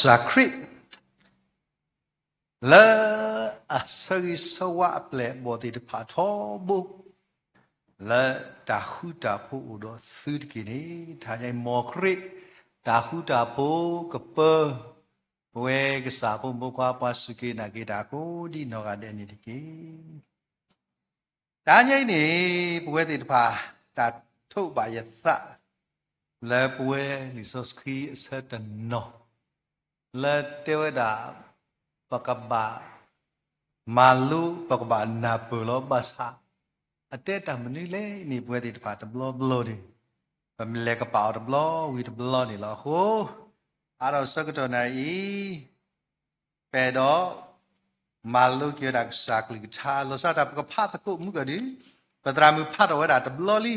ကစၢ်ခရံာ် လၢအဆၢဂ့ၤဆၢဝါအပျဲၢ်အဘီၣ်သ့ၣ်တဖၣ်ထီဘိ လၢတၢ်ဃူတၢ်ဖိးအိၣ်ဒီးသုတက့ၢ်န့ၣ် တဟါညါအံၤ မ်ခရံာ်တၢ်ဃူတၢ်ဖိးကပၢ ပဝဲကစၢ်ဖိမုၣ်ဖိခွါ ပှၤစူၢ်က့ၤနာ်က့ၤတၢ်ကိးဒံနီၢ်ဂၤဒဲးန့ၣ်တက့ၢ်. တဟါညါအံၤန့ၣ် ပဝဲသ့ၣ်တဖၣ် တၢ်ထိးဘၣ်ယသး လၢပဝဲလံာ်စီဆှံအဆၢတနီၤ လၢတဲဝဲဒၣ် ပကဘၣ်မၤလိ ပကဘၣ်နၢ်ပၢၢ်လီၤ. ဘၣ်ဆၣ် အတဲတၢ်မနုၤလဲၣ်န့ၣ် ပဝဲသ့ၣ်တဖၣ်တဘျီဘျီန့ၣ် ပလဲၤကပာ်အီၤတဘျီဝံၤတဘျီန့ၣ်လီၤ. အဃိ အါထီၣ်ဆၢကတီၢ်နၣ်ရံၣ်အံၤ ပအဲၣ်ဒိး မၤလိက့ၤဝဲဒၣ်ကစၢ်ကလုၢ်ကထါ လီၤဆီဒၣ်တၢ် ပကဖးသကိးမုၢ်ကီၢ်ဒုး ပသရၣ်မုၣ်ဖးထီၣ်ဝဲဒၣ်တဘျီလံ.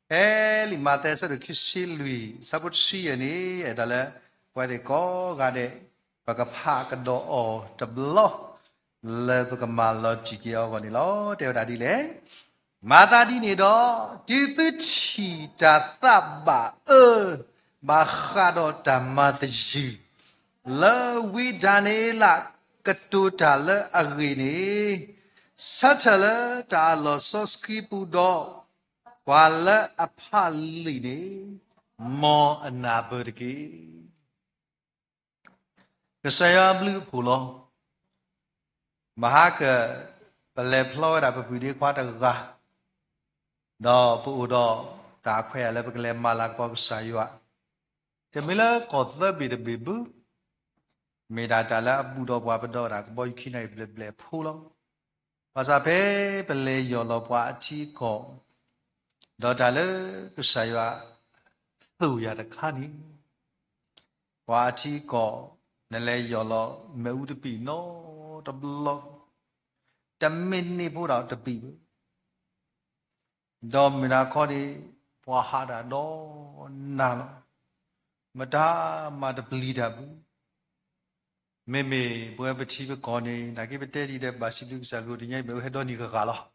ဖဲလံာ်မးသဲအဆၢဒိၣ်ခံဆံလွံၢ် အဆၢဖိတဆံယဲၢ်န့ၣ် အဲၣ်ဒိးလၢ ပဝဲသ့ၣ်ကိးဂၤဒဲး ပကဖးကဒီးအီၤတဘျီ လၢပကမၤလီၤတံၢ်က့ၤအီၤအဂီၢ်န့ၣ်လီၤ. တဲဝဲဒၣ်ဒ်လဲၣ် မၤသးဒ်န့ၣ်ဒီး တုၤသုထံၣ်တၢ်သးဘၣ်အၢ ဘၣ်ဃးဒီးတၢ်မၤသယုၢ် လၢဝံဒၤနံးယ့လးကတိၤတၢ်လၢအဂ့ၢ်န့ၣ်, ဆၢထၢၣ်လၢတၢ်အလီၢ်စီဆှံပူၤဒီး ပှၤလၢအဖးလံာ်န့ၣ် မ်အနၢ်ပၢၢ်တက့ၢ်. ကစၢ်ယွၤအဘျုးအဖှိၣ်လီၤ. မဟါကၢၣ် ပလဲၤဖျီဝဲဒၣ်ပပုၢ်ဒ့ခွါတဂၤ, ဒီးပအိၣ်ဒီးတၢ်ခွဲးယာ်လၢပကလဲၤမၤလၤကပီၤကစၢ်ယွၤ, တမ့ၢ်လၢကီၢ်သၢဘ့ၣ်တဘ့ၣ်ဘၣ်, မ့ၢ်ဒၣ်တၢ်လၢအဘူးဒီးပှၤပဒီးဒၣ်ကဘီယူၤခံနၣ်ရံၣ်ဘျဲၣ်ဘျဲၣ်အဖိလီၤ. ဘၣ်ဆၣ်ဖဲပလဲၤယီၢ်လီၤပှၤအထံအကီၢ်, ဒီးတၢ်လၢကစၢ်ယွၤသိၣ်ယၤတခါန့ၣ်, ပှၤအထံအကီၢ် နလဲၤယီၢ်လီၤမ့ၣ်အူတဘ့ၣ်နီတဘျီ, တမ့ၢ်န့ၢ်ဖိဒၣ်တဘ့ၣ်ဘၣ်. ဒီးမုၢ်နၤခီန့ၣ် ပှၤဟးတၢ်ဒီးနၤလီၤ. မတၤမၤတပျံၤတၢ်ဘၣ်. မ့မ့ၢ်ပဝဲပထံပကီၢ်န့ၣ် နာ်က့ပတဲဒ်ဒီးဘၣ်စံးဘျုးကစၢ်ကလိာ်တညါအံၤ မ့ၣ်အူဟဲဒီနံၤဂၤဂၤလီၤ.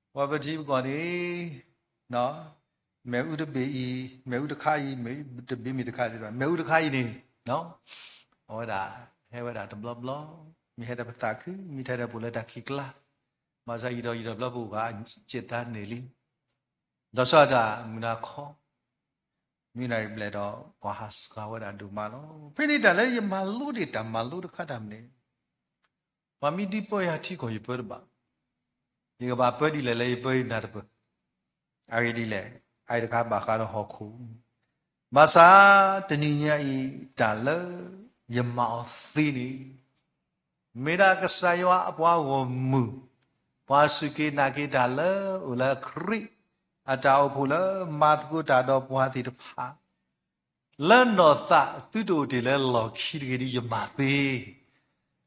ပဝဲပထံပကီၢ်န့ၣ် မ့ၣ်အူတဘ့ၣ်အံၤ, မ့ၣ်အူတခါအံၤ, မ့ၣ်အူတဘ့ၣ်မ့ၢ်တခါအံၤ, မ့ၣ်အူတခါအံၤန့ၣ် အဝဲဒၣ် ဟဲဝဲဒၣ်တဘျီဘျီ, မ့ၢ်ဟဲဒီးပသးခု, မ့ၢ်ဟဲဒီးပအိၣ်လၢတၢ်ခံးကျါ, ဘၣ်ဆၣ်ယံာ်ဒီးယံာ်ဒီးဘျီပအိၣ်ဂၤစ့ၢ်သးန့ၣ်လံ. ဒီးဆီဒၣ်တၢ်မုၢ်နၤခီ မ့ၢ်နၣ်ရံၣ်ဘျဲၣ်ဒီး ပှၤဟးဆှၣ်ဝဲဒၣ်ဒိၣ်မးလီၤ. ဖဲန့ၣ်တၢ်လၢယမၤလိဒံးတၢ်မၤလိတခါတၢ်မနုၤလဲၣ်, ပှၤမ့ၢ်ဒုးပၢယၤထံကီၢ်ယပၢတဘၣ်, ယကဘၣ်ပၢဒ်လဲၣ်လၢယပၢယနၢ်တပၢၢ်, အဂ့ၢ်ဒ်လဲၣ်, အအံၤတခါဘၣ်ဃးဒီးဟီၣ်ခိၣ်, ဘၣ်ဆၣ်တနံၤညါအံၤတၢ်လၢယမၤအီၤသ့န့ၣ် မ့ၢ်ဒၣ်ကစၢ်ယွၤအပှၤဂီၢ်မုၢ်, ပှၤစူၢ်က့ၤနာ်က့ၤတၢ်လၢအိၣ်လၢခရံာ်အတၢ်အိၣ်ဖှိၣ်လၢမၤသကိးတၢ်ဒီးပှၤသ့ၣ်တဖၣ်, လၢနီၢ်သးသုတအိၣ်တ့ၢ်လၢလီၢ်ခံတဂ့ၤဒ်ယမၤသ့,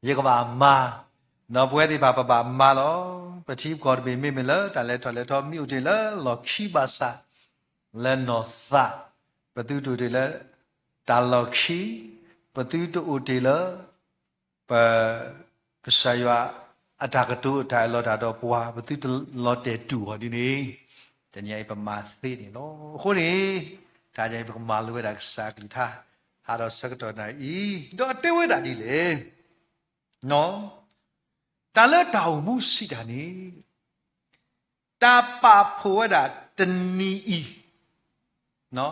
ယကဘၣ်မၤ, ဒီးပဝဲသ့ၣ်တဖၣ်ပဘၣ်မၤလီၤ. ပထံပကီၢ်တဘ့ၣ်မ့မ့ၢ်လၢတၢ်လဲၤထီၣ်လဲၤထီမ့ၢ်အိၣ်တ့ၢ်လၢလီၢ်ခံဘၣ်ဆၣ်, လၢနီၢ်သး ပသုတအိၣ်တ့ၢ်လၢ တၢ်လီၢ်ခံ, ပသုတအိၣ်တ့ၢ်လၢ ပ ကစၢ်ယွၤအတၢ်ကတိၤအတၢ်အၢၣ်လီၤတၢ်ဒီးပှၤ ပသုတလီၤတဲာ်တူာ်အီၤဒ်န့ၣ်, တနံၤအံၤပမၤသ့န့ၣ်လီၤ. အဃိန့ၣ် တနံၤအံၤပကမၤလိဝဲဒၣ်ကစၢ်အကလုၢ်ကထါ အါထီၣ်ဆၢကတီၢ်နၣ်ရံၣ်အံၤ, ဒီးတဲဝဲဒၣ်ဒ်လဲၣ်, တၢ်လၢတၢ်အိၣ်မူစံးတၢ်န့ၣ် တၢ်ပာ်ဖှိၣ်ဝဲဒၣ်တနံၤအံၤ,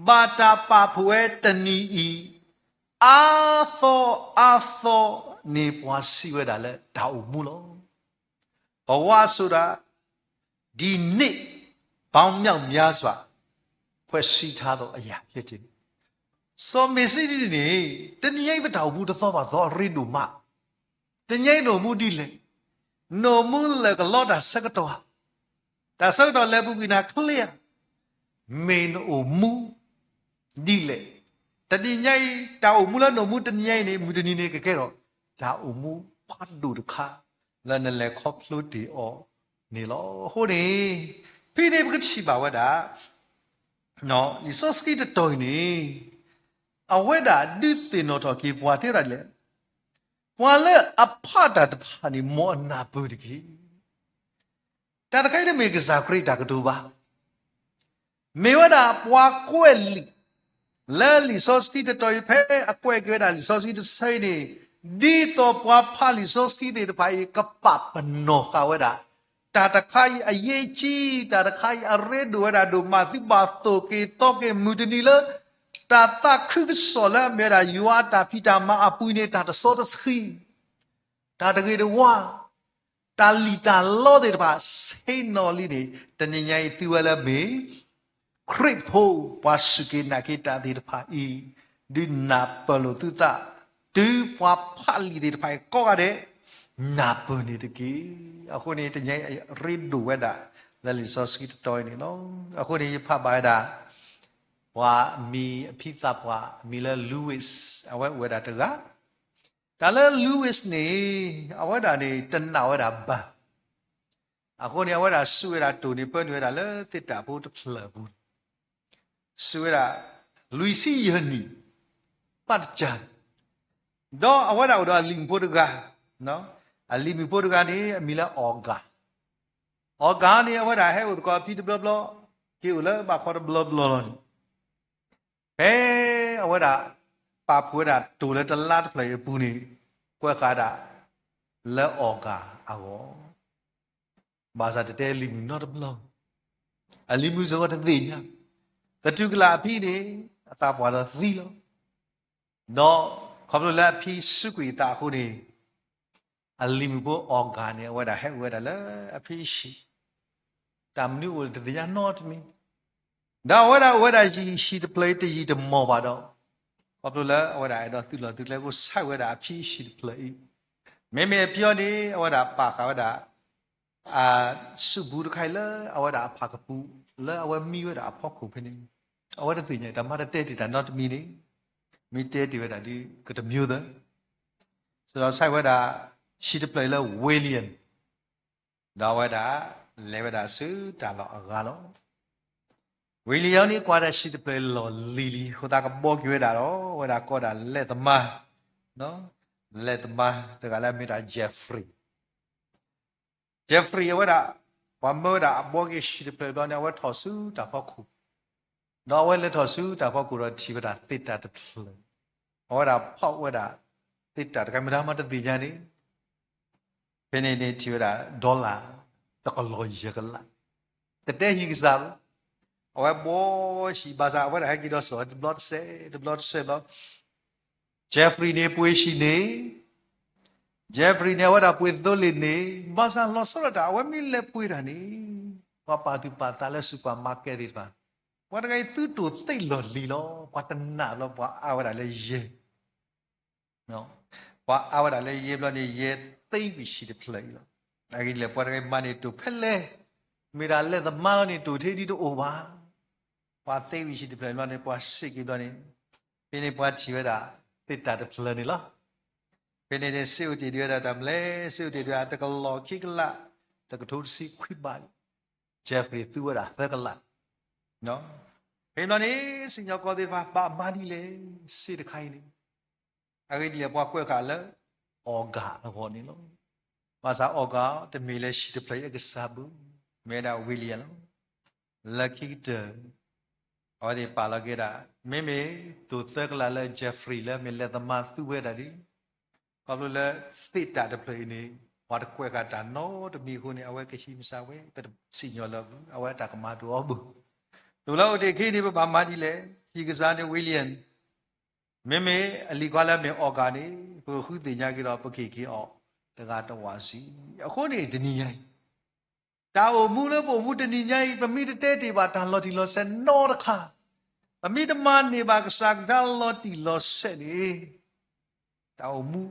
ဘၣ်တၢ်ပာ်ဖှိၣ်ဝဲတနံၤအံၤ, အါသီအါသီန့ၣ် ပှၤစံးဝဲဒၣ်လၢတၢ်အိၣ်မူလီၤ. ပဝါဆိဒၣ် ဒီးန့ၣ် ပေါင်းမြောက်များစွာ ဖွဲ့စည်းထားသောအရာဖြစ်တယ်. စီၤမ့ၣ်စံးဒ်န့ၣ် တနံၤညါအံၤပတၢ်အိၣ်မူတသီဘၣ်သီအရ့ဒိၣ်မး, တနံၤညါအံၤနအိၣ်မူဒ်လဲၣ်, နအိၣ်မူလၢာ်ကလီတၢ်ဆၢကတီၢ်ဧါ, တၢ်ဆၢကတီၢ်လဲၤပူၤကွံာ်နၤချ့ဧါ, မ့ၢ်နအိၣ်မူဒ်လဲၣ်, တနံၤညါအံၤ တၢ်အိၣ်မူလၢနအိၣ်မူတနံၤညါအံၤန့ၣ် မုၢ်တနံၤန့ၣ်ကကဲထီၣ် တၢ်အိၣ်မူဖးဒိၣ်တခါ လၢနလဲၤခီဖျိတ့ၢ်အီၤန့ၣ်လီၤ. အဃိန့ၣ် ဖဲန့ၣ်ပကထံၣ်ဘၣ်ဝဲဒၣ် လံာ်စီဆှံတတီၤအံၤန့ၣ် အဝဲဒၣ်ဒုးသ့ၣ်နီၣ်ထီၣ်က့ၤပှၤတဲဝဲဒၣ်ဒ်လဲၣ်, ပှၤလၢအဖးတၢ်တဖၣ်န့ၣ် မ်အနၢ်ပၢၢ်တက့ၢ်. တၢ်တခါအံၤတမ့ၢ်ကစၢ်ခရံာ်တၢ်ကတိၤဘၣ်, မ့ၢ်ဝဲဒၣ်ပှၤကွဲးလံာ် လၢလံာ်စီဆှံတတီၤအံၤ ဖဲအကွဲးက့ၤဝဲဒၣ်လံာ်စီဆှံတဆၢအံၤန့ၣ်, ဒ်သိးပှၤဖးလံာ်စီဆှံသ့ၣ်တဖၣ်အံၤ ကပာ်ပနီၣ်ဃာ်ဝဲဒၣ် တၢ်တခါအံၤအရေးကြီး, တၢ်တခါအံၤအရ့ဒိၣ်ဝဲဒၣ်ဒိၣ်မး, သုဘၣ်သိၣ်က့ၤသီက့ၤမုၢ်တနံၤလၢ တၢ်သးခုကစီၣ်လၢအမ့ၢ်ဝဲဒၣ် ယွၤအတၢ်ဖံးတၢ်မၤအပူၤန့ၣ် တၢ်တစီတဆှံ, တၢ်တဂ့ၤတဝါ, တၢ်လံၣ်တၢ်လီသ့ၣ်တဖၣ် ဆ့ၣ်နီၤလံန့ၣ် တနံၤညါအံၤသုဝဲလၢမ့ၢ် ခရံာ်ဖိ ပှၤစူၢ်က့ၤနာ်က့ၤတၢ်သ့ၣ်တဖၣ်အံၤ, ဒုးနၢ်ပၢၢ်လိာ်သုသး, တုၤပှၤဖးလံာ်သ့ၣ်တဖၣ်အံၤကိးဂၤဒဲး နၢ်ပၢၢ်န့ၣ်တက့ၢ်. အဃိန့ၣ် တနံၤညါအံၤအရ့ဒိၣ်ဝဲဒၣ်လၢလံာ်စီဆှံတတီၤအံၤန့ၣ်လီၤ. အဃိန့ၣ် ယဖးဘၣ်ဝဲဒၣ် ပှၤအမံၤအဖံသးပှၢ် အမံၤလၢ Lewis, အဝဲအိၣ်ဝဲဒၣ်တဂၤ, တၢ်လၢ Lewis န့ၣ် အဝဲဒၣ်န့ၣ် တနာ်ဝဲဒၣ်ဘၣ်. အဃိန့ၣ် အဝဲဒၣ်စူးဝဲဒၣ်တိၢ်န့ၣ် ပၢနုာ်ဝဲဒၣ်လၢသ့ၣ်တၢ်ဖိတဖျၢၣ်အပူၤန့ၣ်, စူးဝဲဒၣ် လွံၢ်ဆံယဲၢ်နံၣ် ဘၣ်တကၢ်, ဒီးအဝဲဒၣ်အိၣ်ဒီးအလံၤမုၣ်ဖိတဂၤ, အလံၤမုၣ်ဖိတဂၤန့ၣ် အမံၤလၢ Olga, Olga န့ၣ် အဝဲဒၣ်ဟဲအိၣ်သကိးအဖံတဘျီဘျီ, က့ၤအိၣ်လၢဘၣ်ခီတဘျီဘျီလီၤန့ၣ်, ဖဲအဝဲဒၣ် ပာ်ဖှိၣ်ဝဲဒၣ်တိၢ်လၢတလါတဖျၢၣ်အံၤအပူၤန့ၣ်, ကွဲးဃာ်ဒၣ်လၢ Olga အဂီၢ်, ဘၣ်ဆၣ်တတဲလံၤမုၣ်နီတဘျီ, အလံၤမုၣ်စ့ၢ်ကီးတသ့ၣ်ညါ, သတူၢ်ကလာ်အဖံန့ၣ် အသးပှၢ်ဒီးသံလီၤ. ဒီးခီဖျိလၢအဖံစူးကွံာ်အသးအဃိန့ၣ်, အလံၤမုၣ်ဖိ Olga န့ၣ် အဝဲဒၣ်ဟဲအိၣ်ဝဲဒၣ်လၢအဖံအဟံၣ်, တၢ်မနုၤအိၣ်တသ့ၣ်ညါနီတမံၤ, ဒီးအဝဲဒၣ်အိၣ်ဝဲဒၣ်ဟံၣ်တဖျၢၣ်အံၤတယံာ်တမီၢ်ဘၣ်ဒီး, ခီဖျိလၢအဝဲဒၣ်အဲၣ်ဒိးသုးလီၢ်သုးကျဲအဃိ ဆဲးဝဲဒၣ်အဖံအဟံၣ်တဖျၢၣ်အံၤ, မ့မ့ၢ်အဖံအံၤန့ၣ် အဝဲဒၣ်ပာ်ဃာ်ဝဲဒၣ် အစုပူၤတခါအံၤလၢအဝဲဒၣ်အဖၣ်ကပူၤ လၢအဝဲမံဝဲဒၣ်အဖီခိၣ်ဖဲန့ၣ်, အဝဲတသ့ၣ်ညါ တၢ်မၤတတဲတ့ၢ်တၢ်နီတမံၤန့ၣ်, မ့ၢ်တဲတ့ၢ်ဝဲဒၣ်ဒ်ကတမံၤသၢ, စဒီးဆဲးဝဲဒၣ် ဟံၣ်တဖျၢၣ်အံၤလၢ William, ဒီးအဝဲဒၣ် လဲၤဝဲဒၣ်ဆူတၢ်လီၢ်အဂၤလီၤ. William န့ၣ် ကွၢ်ဒၣ်ဟံၣ်တဖျၢၣ်အံၤလီၢ်လံၤလံၤ အဃိသတးကဘှီက့ၤဝဲဒၣ်ဒီး အဝဲဒၣ်ကိးဒၣ်လဲၤသမါ, လဲၤသမါတဂၤလၢအမ့ၢ်ဒၣ် Jeffrey Jeffrey အဝဲဒၣ် ပှၤမၢဝဲဒၣ်အဘှီက့ၤဟံၣ်တဖျၢၣ်ဘျီန့ၣ် အဝဲထီၣ်ဆူတၢ်ဖီခိၣ်, ဒီးအဝဲလဲၤထီၣ်ဆူတၢ်ဖီခိၣ်ဒီးထံၣ်ဝဲဒၣ်သ့ၣ်တၢ်တဖျၢၣ်, အဝဲဒၣ်ဖီၣ်ဝဲဒၣ်သ့ၣ်တၢ်တခါ မတၤမၤတသ့ၣ်ညါန့ၣ်, ဖဲန့ၣ်န့ၣ်ထံၣ်ဝဲဒၣ် dollar တကလီၤယဲၢ်ကလး, တတဲဟံၣ်ကစၢ်ဘၣ်, အဝဲဘှီဟံၣ်ဘၣ်ဆၣ် အဝဲဒၣ်ဟဲက့ၤဒီးစ့ၢ်တဘျီတစဲး တဘျီတစဲးဘျီ Jeffrey န့ၣ်ပှ့ၤဟံၣ်န့ၣ်, Jeffrey န့ၣ် အဝဲဒၣ်ပှ့ၤသိလ့ၣ်န့ၣ်, ဘၣ်ဆၣ်လီၤဆီဒၣ်တၢ် အဝဲမ့ၢ်လဲၤပှ့ၤတၢ်န့ၣ်, ပှၤပာ်သူၣ်ပာ်သးလၢ supermarket သ့ၣ်တဖၣ်, ပှၤတဂၤအံၤသုတိၢ်သ့လီၢ်လံၤလီၤ, ပှၤတနာ်ဘျီ ပှၤအါဝဲဒၣ်လၢယဲၢ် ပှၤအါဝဲဒၣ်လၢယဲၢ်ဘျီန့ၣ် ယဲၢ်သ့ဝံၤဟံၣ်တဖျၢၣ်အံၤလီၤ. အဂ့ၢ်ဒ်လဲၣ် ပှၤတဂၤအံၤမၤန့ၢ်တိၢ်ဖဲလဲၣ်, မ့ၢ်ဒၣ်လဲၤသမါလီၤန့ၣ် တိၢ်ထဲဒ်တအိၣ်ဘၣ်, ပှၤသ့ဝံၤဟံၣ်တဖျၢၣ်အံၤဘျီန့ၣ် ပှၤစံးက့ၤဘျီန့ၣ်, ဖဲန့ၣ်ပှၤထံၣ်ဝဲဒၣ်သ့ၣ်တၢ်တဖျၢၣ်န့ၣ်လီၤ. ဖဲန့ၣ်န့ၣ် စ့အိၣ်တ့ၢ်ဒံးဝဲဒၣ်တၢ်မနုၤလဲၣ်, စ့အိၣ်တ့ၢ်ဒံးဝဲဒၣ်တကလီၢ်ခံကလး, တကထိတဆံခွံဘး, Jeffrey သူဝဲဒၣ်သၢကလး ဖဲန့ၣ်ဘျီန့ၣ် စံၣ်ညီၣ်ကွီၢ်သ့ၣ်တဖၣ် ဘၣ်မၤဒ်လဲၣ်, စ့တခါအံၤန့ၣ်, အဂ့ၢ်ဒ်လဲၣ် ပှၤကွဲးဃာ်လၢ Olga အဂီၢ်န့ၣ်လီၤ. ဘၣ်ဆၣ် Olga တမ့ၢ်လၢဟံၣ်တဖျၢၣ်အံၤအကစၢ်ဘၣ်, မ့ၢ်ဝဲဒၣ် William လီၤ. လၢခံကတၢၢ် အဝဲသ့ၣ်ပာ်လီၤက့ၤဒၣ် မ့မ့ၢ်တိၢ်သၢကလးလၢ Jeffrey လၢမ့ၢ်လဲၤသမါသူဝဲဒၣ်ဒီး ခီဖျိလၢသ့ၣ်တၢ်တဖျၢၣ်အံၤန့ၣ် ပှၤတကွဲးဃာ်တၢ်နီတမံၤအဃိန့ၣ် အဝဲကဟံးမစၢ်ဝဲ ပတစံၣ်ညီၣ်လၢၤဘၣ်, အဝဲတၢ်ကမၤတအိၣ်ဘၣ်. တိၢ်လၢအိၣ်တ့ၢ်အခံန့ၣ် ပဘၣ်မၤဒ်လဲၣ်, ဟံၣ်ကစၢ်န့ၣ် William, မ့မ့ၢ်အလံၤခွါလၢအမ့ၢ် Olga န့ၣ် ပကဃုသ့ၣ်ညါက့ၤဒီး ပကဟ့ၣ်က့ၤအီၤတဂၤတဝၢ်စံး. အဃိန့ၣ် တနံၤညါအံၤ တၢ်အိၣ်မူလၢပအိၣ်မူတနံၤညါအံၤ ပမ့ၢ်တတဲတ့ၢ်ဘၣ်တၢ်လီၤတံၢ်လီၤဆဲးနီတခါ, ပမ့ၢ်တမၤန့ၢ်ဘၣ်ကစၢ်ကထါလီၤတံၢ်လီၤဆဲးန့ၣ်, တၢ်အိၣ်မူ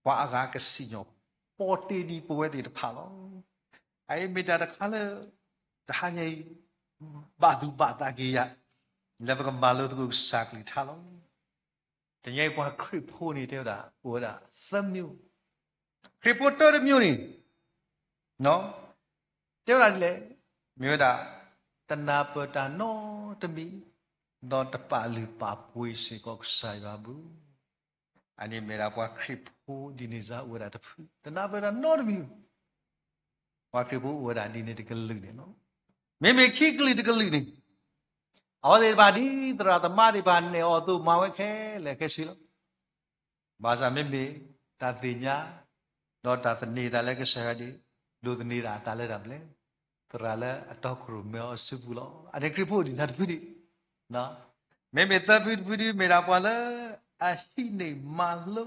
ပှၤအဂၤကစံၣ်ညီၣ်ပီတ့ဒံးပဝဲသ့ၣ်တဖၣ်လီၤ. အအံၤမ့ၢ်တၢ်တခါလၢ တဟါညါအံၤ ဘၣ်သူၣ်ဘၣ်သးက့ၤယၤ လၢပကမၤလိသကိးကစၢ်ကလုၢ်ကထါလီၤ. တနံၤအံၤပှၤခရံာ်ဖိန့ၣ် တဲဝဲဒၣ် အိၣ်ဝဲဒၣ်သၢမံၤ, ခရံာ်ဖိတၢတမံၤန့ၣ် တဲဝဲဒၣ်ဒ်လဲၣ်, မ့ၢ်ဝဲဒၣ် တနၢ်ပၢၢ်တၢ်နီတမံၤ, ဒီးတပာ်လုၢ်ပာ်ပှ့ၤစ့ၢ်ကီးကစၢ်ယွၤဘၣ်. အန့ၣ်မ့ၢ်ဒၣ်ပှၤခရံာ်ဖိဒ်န့ၣ်စ့ၢ်အိၣ်ဝဲဒၣ်တဖု, တနၢ်ပၢၢ်တၢ်နီတမံၤ, ပှၤခရံာ်ဖိအိၣ်ဝဲဒၣ်ဒ်န့ၣ်တကလုာ်န့ၣ်လီၤ. မ့မ့ၢ်ခံကလုာ်တကလုာ်န့ၣ်, အဝဲသ့ၣ်တဖၣ်ဒ်သရၣ်သမါသ့ၣ်တဖၣ်နဲၣ်အီၤအသိး မၤဝဲခဲလၢာ်ခဲဆ့လီၤ. ဘၣ်ဆၣ်မ့မ့ၢ်တၢ်သ့ၣ်ညါ ဒီးတၢ်သန့ၤသးလၢကစၢ်ယွၤန့ၣ် ဒိးသန့ၤဒၣ်အသးလၢတၢ်မနုၤလဲၣ်, သရၣ်လၢအတီခိၣ်ရိၣ်မဲအီၤအစုပူၤလီၤ. အန့ၣ်ခရံာ်ဖိဒ်တၢ်တဖုဒံး, မ့မ့ၢ်သၢဖုတဖုဒံး မ့ၢ်ဒၣ်ပှၤလၢအဟံးန့ၢ်မၤလိ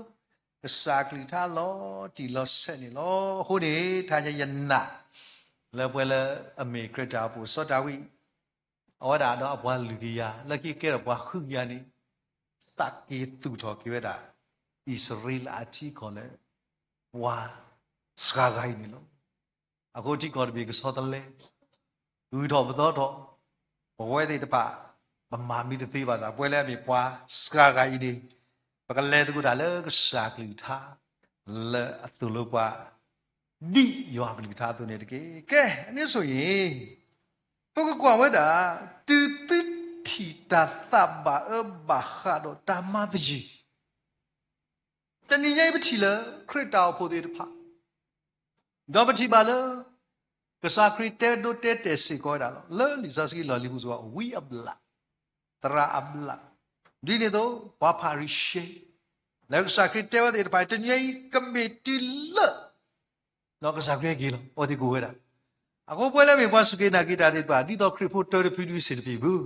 ကစၢ်ကလုၢ်ကထါလီၤတံၢ်လီၤဆဲးန့ၣ်လီၤ. အဃိန့ၣ် တဟါညါယနာ် လၢပှၤလၢအမ့ၢ်ခရံာ်တၢ်အိၣ်ဖှိၣ်စီၤဒၤဝံး အဝဲဒၣ်ဒီးအပှၤလွံၢ်ကယၤ လၢခံကဲထီၣ်ပှၤဃုကယၤန့ၣ် သးက့ၤသူၣ်ထီၣ်က့ၤဝဲဒၣ် အံၣ်စရ့လးအထံအကီၢ်လၢ ပှၤစှၤဂၤအံၤန့ၣ်လီၤ. အဃိထံကီၢ်တဘ့ၣ်ကဆီတလဲ ဂုၤထီၣ်ပသီထီၣ်, ပဝဲသ့ၣ်တဖၣ် ပမၤမံတသ့ဘၣ်ဆၣ် ပဝဲလၢအမ့ၢ်ပှၤစှၤဂၤအံၤန့ၣ် ပကလဲၤသကိးတၢ်လၢကစၢ်ကလုၢ်ကထါ လၢအသိၣ်လိပှၤ ဒ်ယွၤကလုၢ်ကထါအသိးန့ၣ်တက့ၢ်. ကဲ, အန့ၣ်ဆိၣ်အံၤ ပကကွၢ်ဝဲဒၣ် တုၤသုထံၣ်တၢ်သးဘၣ်အၢဘၣ်ဃးဒီးတၢ်မၤသယုၢ် တနံၤညါအံၤပထံၣ်လၢ ခရံာ်တၢ်အိၣ်ဖှိၣ်သ့ၣ်တဖၣ် ဒီးပထံၣ်ဘၣ်လၢ ကစၢ်ခရံာ်တဲဒိတဲတဲာ်စ့ၢ်ကီးဝဲဒၣ်လီၤ. လၢလံာ်စီဆှံလီၢ်လံၤပူၤစ့ၢ်ကီး ဝံအဘျၣ်, သရၣ်အဘျၣ်, ဒ်န့ၣ်အသိး ပှၤဖၤရံၤၡဲ လၢကစၢ်ခရံာ်တဲဝဲသ့ၣ်တဖၣ် တနံၤညါအံၤ ကမ့ၢ်တုၤလၢ ဒီးကစၢ်ခရံာ်ဟဲက့ၤလီၤ အဝဲသ့ၣ်ကအိၣ်ဝဲဒၣ်. အဃိပဝဲလၢအမ့ၢ်ပှၤစူၢ်က့ၤနာ်က့ၤတၢ်သ့ၣ်တဖၣ် ဒ်သိးခရံာ်ဖိတၢတဖုဒုးစ့ၢ်တဖုဘၣ်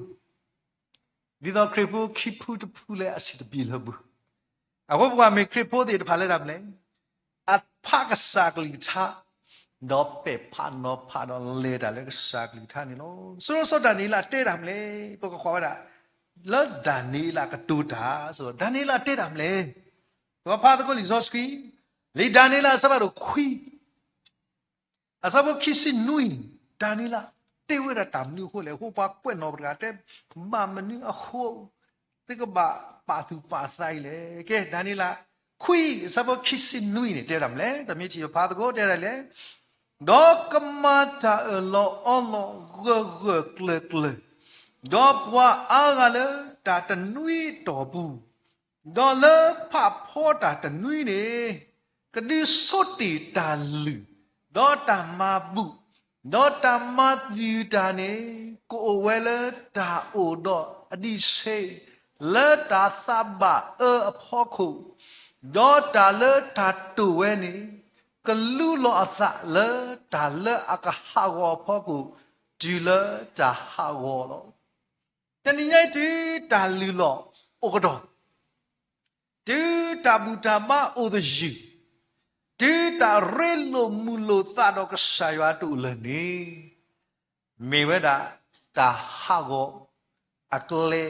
ဒ်သိးခရံာ်ဖိခံဖုတဖုလၢအဆံးတပျ့ၤလၢၤဘၣ်. အဃိပှၤမ့ၢ်ခရံာ်ဖိသ့ၣ်တဖၣ်လၢတၢ်မနုၤလဲၣ်, အဖးကစၢ်ကလုၢ်ကထါ ဒီးပဲာ်ဖးနီၤဖးဒီးလဲၤတၢ်လၢကစၢ်ကလုၢ်ကထါန့ၣ်လီၤ. စီၤစီၤဒၤနံးယ့လးတဲတၢ်မနုၤလဲၣ်, ပကကွၢ်ဝဲဒၣ် လၢဒၤနံးယ့လးကတိၤတၢ်, စီၤဒၤနံးယ့လးတဲတၢ်မနုၤလဲၣ်, ပကဖးသကိးလံာ်စီဆှံ, လံာ်ဒၤနံးယ့လးအဆၢဖးဒိၣ်ခွံ အဆၢဖိခံဆံနွံန့ၣ် ဒၤနံးယ့လးတဲဝဲဒၣ်တၢ်မနုၤအဃိလဲၣ်, အဃိပှၤကွဲးနီၣ်ပတဂၤတဲ ဘၣ်မနုၤအဃိ သုကဘၣ်ပာ်သူၣ်ပာ်သးအံၤလဲၣ်. ကဲ ဒၤနံးယ့လး ခွံ အဆၢဖိခံဆံနွံန့ၣ် တဲဝဲဒၣ်မနုၤလဲၣ်, တမ့ၢ်ထံၣ်ဖးသကိးတဲဒၣ်လဲၣ်, ဒီးကမၤတၢ်အၢၣ်လီၤအီလီၤဂၢၢ်ဂၢၢ်ကျၢၤကျၢၤ, ဒီးပှၤအါဂၤလၢတၢ်တနွံတီၢ်ပူၤ ဒီးလၢဖးဖီတၢ်တနွံန့ၣ် ကဒုးဆိတ့ၢ်တၢ်လုၢ်, ဒီးတၢ်မၤဘူၣ်, ဒီးတၢ်မၤသယုၢ်တၢ်န့ၣ် ကအိၣ်ဝဲလၢတၢ်အိၣ်ဒီးအဒံးဆှံ လၢတၢ်သးဘၣ်အၢအဖီခိၣ်, ဒီးတၢ်လၢတၢ်တိာ်ဝဲန့ၣ် ကလူလီၤအသးလၢတၢ်လၢအကဟးဂီၤအဖီခိၣ် တုၤလၢတၢ်ဟးဂီၤလီၤ. တနံၤညါအံၤတုၤတၢ်လုၢ်လီၢ်အိၣ်ကတီၢ်, တုၤတၢ်ဘူၣ်တၢ်ဘါအိၣ်သယုၢ်, တုၤတၢ်ရ့လိာ်မုာ်လိာ်သးဒီးကစၢ်ယွၤတအိၣ်လၢၤန့ၣ်, မ့ၢ်ဝဲဒၣ်တၢ်ဟးဂီၤအကျဲ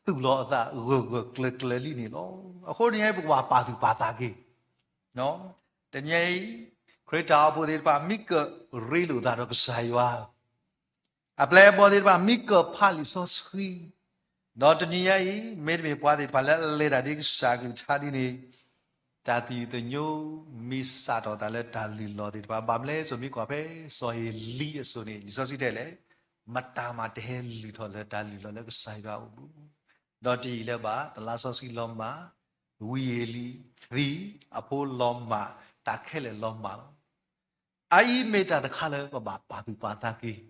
သူၣ်လီၤအသးဂၢၢ်ဂၢၢ်ကျၢၤကျၢၤလံန့ၣ်လီၤ. အဃိတနံၤညါအံၤ ပကဘၣ်ပာ်သူၣ်ပာ်သးက့ၤ, တနံၤညါအံၤ ခရံာ်တၢ်အိၣ်ဖှိၣ်သ့ၣ်တဖၣ် မ့ၢ်ကရ့လိာ်သးဒီးကစၢ်ယွၤ အပျဲၢ်အဘီၣ်သ့ၣ်တဖၣ် မ့ၢ်ကဖးလံာ်စီဆှံ, ဒီးတနံၤညါအံၤ မ့တမ့ၢ်ပှၤသ့ၣ်တဖၣ်လၢအလဲၤတၢ်ဒ်ကစၢ်ကလုၢ်ကထါဒ်န့ၣ်, တၢ်သယုၢ်သညိမ့ၢ်စးထီၣ်သးလၢတၢ်လုၢ်လီၢ်သ့ၣ်တဖၣ် ဘၣ်မနုၤလဲၣ် စီၤမ့ၢ်ကွၢ်ဖဲစီၤဧ့လံအစိၤန့ၣ် လံာ်စီဆှံတဲလဲၣ်, မတၤမးတဟဲလုၢ်ထီၣ်လၢတၢ်လုၢ်လီၢ်လၢကစၢ်ယွၤအအိၣ်ဘၣ်, ဒီးတယံာ်လၢၤဘၣ် တလါစီဆှံလီၤမၢ်, ဝံဧ့လံသံ, အဖိလီၤမၢ်, တၢ်ခဲလၢာ်လီၤမၢ်လီၤ. အအံၤမ့ၢ်တၢ်တခါလၢပဘၣ်ပာ်သူၣ်ပာ်သးက့ၤ,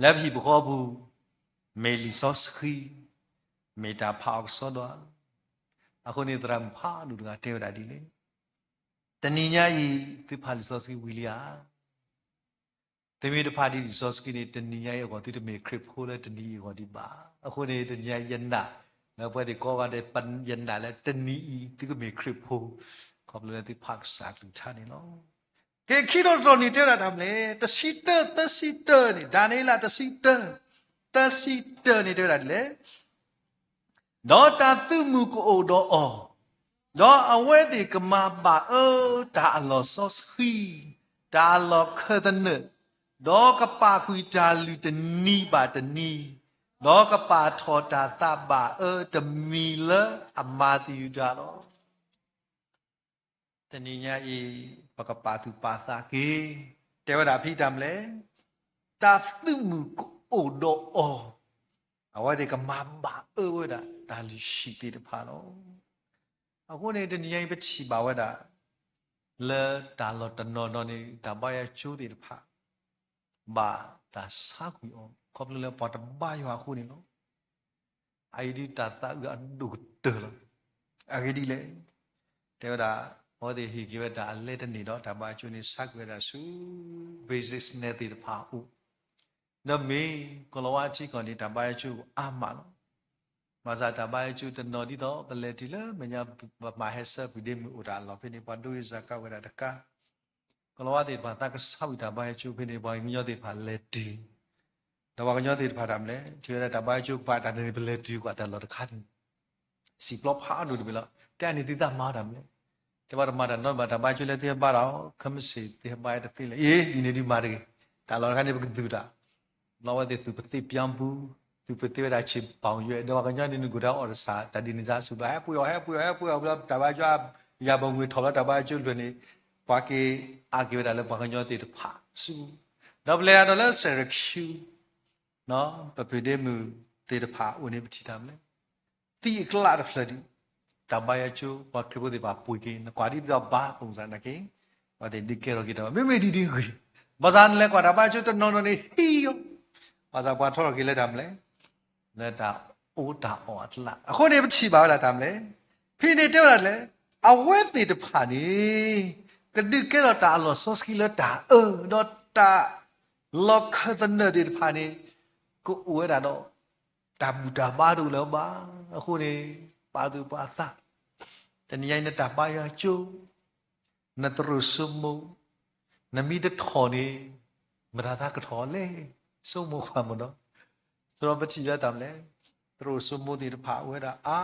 လၢပဟံၣ်ပဃီပူၤ, မ့ၢ်လံာ်စီဆှံ, မ့ၢ်တၢ်ဖးအီၤကစီဒီ, အဃိန့ၣ် သရၣ်မုၣ်ဖးဒိၣ်တဂၤတဲဝဲဒၣ်ဒ်လဲၣ်, တနံၤညါအံၤ သုဖးလံာ်စီဆှံဝံၤလံဧါ. သုမ့ၢ်တဖးဒံးလံာ်စီဆှံန့ၣ် တနံၤညါအံၤအဂီၢ် သုတမ့ၢ်ခရံာ်ဖိလၢတနံၤအံၤအဂီၢ်ဒံးဘၣ်. အဃိန့ၣ် တနံၤညါယနာ် လၢပဝဲသ့ၣ်ကိးဂၤဒဲး ယနာ်လၢတနံၤအံၤ သုကမ့ၢ်ခရံာ်ဖိ ခီဖျိလၢသုဖးကစၢ်ကလုၢ်ကထါန့ၣ်လီၤ. ကဲ ခံထီၣ်တတီၢ်န့ၣ်တဲဝဲဒၣ်တၢ်မနုၤလဲၣ်, တဆံတၢ သၢဆံတၢန့ၣ် ဒၤနံးယ့လးတဆံတၢ သၢဆံတၢန့ၣ်တဲဝဲဒၣ်ဒ်လဲၣ် ဒီးတၢ်သုးမုၢ်ကအိၣ်ဒီးအီၤ, ဒီးအဝဲသ့ၣ်ကမၤဘၣ်အၢတၢ်အလီၢ်စီဆှံ, တၢ်အလီၢ်ခၢၣ်သနၢၣ်, ဒီးကပာ်ကွံာ်တၢ်လုၢ်တနံၤဘၣ်တနံၤ, ဒီးကပာ်ထီၣ်တၢ်သးဘၣ်အၢတမံၤလၢအမၤသယုၢ်တၢ်လီၤ. တနံၤညါအံၤ ပကပာ်သူၣ်ပာ်သးက့ၤ, တဲဝဲဒၣ်ဖဲတၢ်မနုၤလဲၣ်, တၢ်သုးမုၢ်ကအိၣ်ဒီးအီၤ, အဝဲသ့ၣ်ကမၤဘၣ်အၢဝဲဒၣ်တၢ်လုၢ်ဟံၣ်သ့ၣ်တဖၣ်လီၤ. အဃိန့ၣ် တနံၤညါအံၤပထံၣ်ဘၣ်ဝဲဒၣ် လၢတၢ်လီၢ်တနီၤနီၤန့ၣ် တၢ်ဘါယွၤကၠိသ့ၣ်တဖၣ် ဘၣ်တၢ်ဆါကွံာ်အီၤ ခီဖျိလၢပှၤတဘါယွၤအဃိန့ၣ်လီၤ. အအံၤဒ်တၢ်သးအုးအဒိၣ်ကတၢၢ်လီၤ. အဂ့ၢ်ဒ်လဲၣ်, တဲဝဲဒၣ် အဝဲသ့ၣ်ဟ့ၣ်က့ၤဝဲတၢ်အလဲတန့ၢ်ဒီး တၢ်ဘါယွၤကၠိန့ၣ် ဆါကွံာ်ဝဲဒၣ်ဆူ businessman သ့ၣ်တဖၣ်အအိၣ်, ဒီးမ့ၢ်ကီၤလၤဝါထံကီၢ်န့ၣ် တၢ်ဘါယွၤကၠိအါမးလီၤ. ဘၣ်ဆၣ်တၢ်ဘါယွၤကၠိတနီၤဒ်သိး ပလဲၤတုၤလၢမဲာ်ညါ ပမၤဟဲဆၢကွံာ်ဒ့မုၢ်အိၣ်တၢ်အလီၢ်ဖဲန့ၣ် ပှၤဒိဂ့ၤစၢ်ကါဝဲဒၣ်တကါ ကီၤလၤဝါသ့ၣ်တဖၣ်သးကဆါဝံၤတၢ်ဘါယွၤကၠိဖဲန့ၣ် ပှၤကညီသ့ၣ်တဖၣ်လဲၤတုၤ, ဒီးပှၤကညီသ့ၣ်တဖၣ်တၢ်မနုၤလဲၣ် ထံၣ်ဝဲဒၣ်တၢ်ဘါယွၤကၠိကပၤတၢ်န့ၣ် ပလဲၤတုၤကွၢ်တၢ်လီၢ်တခါန့ၣ် စံာ်ပျီဖးဒိၣ်တဘ့ၣ်လီၤ. တဲအန့ၣ်သုသးမၤတၢ်မနုၤလဲၣ်, တဲဘၣ်တမၤတၢ်နီတမံၤ တၢ်ဘါယွၤကၠိလၢသုဟဲဘါတၢ်အီၤ ခဲမုၢ်ဆ့ၣ်သုဟဲဘါတသ့လၢၤ အ့ ဒ်န့ၣ်ဒုးမၤတဂ့ၤ, တၢ်လီၢ်တခါန့ၣ် ပကသူၣ်တၢ် ဘျီဝဲသ့ၣ်သူၣ်ပသ့ပၠါပူၤ, သူၣ်ပသ့ဝဲဒၣ်ဆံးပီၣ်ယွဲၢ် ဒီးပှၤကညီန့ၣ်နဂိၢ်တၢ်အီၣ်တစၢ် တၢ်ဒ်န့ၣ်စၢ်ဆူၣ်ဘျီ ဟဲပှ့ၤအီၤ ဟဲပှ့ၤအီၤ ဟဲပှ့ၤအီၤ ဘျီတၢ်ဘါယွၤကၠိ ယၤဘီငွေထီၣ်လၢတၢ်ဘါယွၤကၠိလွဲၢ်န့ၣ် ပှၤက့ၤအါက့ၤဝဲဒၣ်လၢပှၤကညီသ့ၣ်တဖၣ်ဆူ, ဒီးပလဲၤအါထီၣ်လၢ Syracuse ပပုၢ်ဒ့မုၣ်သ့ၣ်တဖၣ်အအိၣ်န့ၣ်ပထံၣ်တၢ်မနုၤလဲၣ်, သံအကျးတဖျၢၣ်ဒံး, တၢ်ဘါယွၤကၠိ ပှၤခရံာ်ဖိသ့ၣ်တဖၣ်ပှ့ၤက့ၤ နကွၢ်ဒ်သိးဘါပူၤစၢ်နာ်က့ ပှၤသ့ၣ်ဒုးကဲထီၣ်က့ၤတၢ်ဘၣ် မ့မ့ၢ်ဒ်ဒ်ဂ့ၤ, ဘၣ်ဆၣ်နလဲၤကွၢ်တၢ်ဘါယွၤကၠိတနီၤနီၤန့ၣ်ဟံးအီၤ, ဘၣ်ဆၣ်ပှၤထီထီၣ်က့ၤလၢတၢ်မနုၤလဲၣ်, လၢတၢ်အီၣ်တၢ်အီအကျး အဃိန့ၣ် ပထံၣ်ဘၣ်ဝဲဒၣ်တၢ်မနုၤလဲၣ်, ဖဲန့ၣ်တဲဝဲဒၣ်လဲၣ်, အဝဲသ့ၣ်တဖၣ်န့ၣ် ကဒုးကဲထီၣ်တၢ်အလီၢ်စီဆှံလၢတၢ်အၢ ဒီးတၢ်လီၢ်ခၢၣ်သနၢၣ်သ့ၣ်တဖၣ်န့ၣ် ကအိၣ်ဝဲဒၣ်ဒီး တၢ်ဘူၣ်တၢ်ဘါတအိၣ်လၢၤဘၣ်. အဃိန့ၣ် ပာ်သူၣ်ပာ်သး, တနံၤညါအံၤနတၢ်ဘါယွၤကၠိ, နသရိာ်စိမိၤ, နမ့ၢ်တထီၣ်န့ၣ် မတၤသးကထီၣ်လဲၣ်, ဆိကမိၣ်ကွၢ်မးဒီး, ဆိုတော့ပထံၣ်လၢတၢ်မနုၤလဲၣ်, သရိာ်စိမိၤသ့ၣ်တဖၣ်အိၣ်ဝဲဒၣ်အါ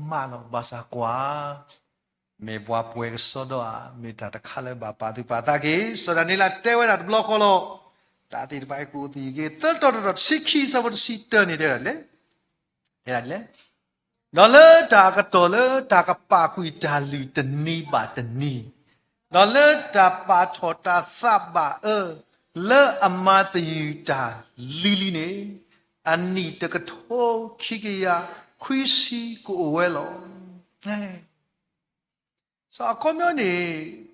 မးလီၤ. ဘၣ်ဆၣ်ကွၢ် မ့ၢ်ပှၤပှဲၤကစီဒီဧါ, မ့ၢ်တၢ်တခါလၢဘၣ်ပာ်သူၣ်ပာ်သးက့ၤ, စီၤဒၤနံးယ့လးတဲဝဲဒၣ်တဘျီဃီလီၤ. တၢ်သ့ၣ်တဖၣ်အံၤကအိၣ်သယုၢ်က့ၤ သၢတီၤတတီၤတဆံခံ ဆၢဖိတဆံတၢန့ၣ်တဲဒၣ်လဲၣ်, တဲဒၣ်လဲၣ်, ဒီးလၢတၢ်အကတီၢ်လၢတၢ်ကပာ်ကွံာ်တၢ်လုၢ်တနံၤဘၣ်တနံၤ, ဒီးလၢတၢ်ပာ်ထီၣ်တၢ်သးဘၣ်အၢ လၢအမၤသယုၢ်တၢ်လံၤလံၤန့ၣ်, အနံၣ်တကထိခံကယၤခွံဆံကအိၣ်ဝဲလီၤ. စီၤအခီပညီန့ၣ်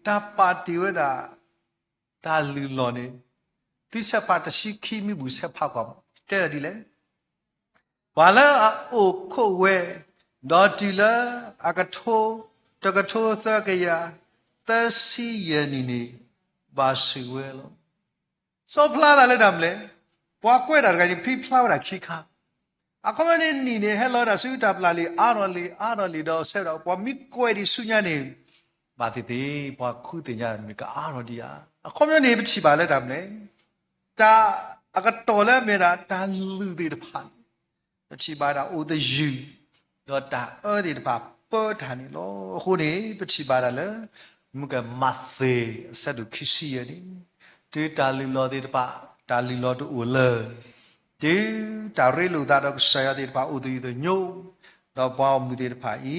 တၢ်ပာ်တ့ၢ်ဝဲဒၣ် တၢ်လုၢ်လီၢ်န့ၣ် သုဆဲးဖးတဆံခံမံၤပူၤဆဲးဖးကွၢ်, တဲဒၣ်ဒ်လဲၣ်, ပှၤလၢအအိၣ်ခိးဝဲ, ဒီးတုၤလၢအကထိ, တကထိသၢကယၤ သၢဆံယဲၢ်နံၣ်န့ၣ် ဘၣ်ဆိၣ်ဝဲလီၤ. စီၤဖျါသးလၢတၢ်မနုၤလဲၣ်, ပှၤကွဲးတၢ်တဂၤန့ၣ် ဖံဖျါဝဲဒၣ်ခံခါ, အခီပညီန့ၣ်နံၣ်န့ၣ် ဟဲလီၤဝဲဒၣ်ဆူတၢ်ပျၢ်လံ အါထီၣ်လံ အါထီၣ်လံဒီးဆဲးဝဲဒၣ် ပှၤမ့ၢ်ကွဲးဒံးဆူညါန့ၣ် ဘၣ်သ့ၣ်သ့ၣ် ပှၤဃုသ့ၣ်ညါမ့ၢ်ကအါထီၣ်ဒံးဧါ. အခီပညီန့ၣ် ပထံၣ်ဘၣ်လၢတၢ်မနုၤလဲၣ်, တၢ်အကတီၢ်လၢအမ့ၢ်ဒၣ်တၢ်လုၢ်သ့ၣ်တဖၣ်န့ၣ် ပထံၣ်ဘၣ်ဒၣ်အိၣ်သယုၢ်, ဒီးတၢ်အၢသ့ၣ်တဖၣ်ပၢတၢ်န့ၣ်လီၤ. အဃိန့ၣ် ပထံၣ်ဘၣ်ဒၣ်လၢ မုၢ်ကမၤသ့ အဆၢဒိၣ်ခံဆံယဲၢ်န့ၣ်, တုၤတၢ်လုၢ်လီၢ်သ့ၣ်တဖၣ် တၢ်လုၢ်လီၢ်တအိၣ်လၢၤ, တုၤတၢ်ရ့လိာ်သးဒီးကစၢ်ယွၤသ့ၣ်တဖၣ်အိၣ်သယုၢ်သညိ, ဒီးပှၤဂီၢ်မုၢ်သ့ၣ်တဖၣ်အံၤ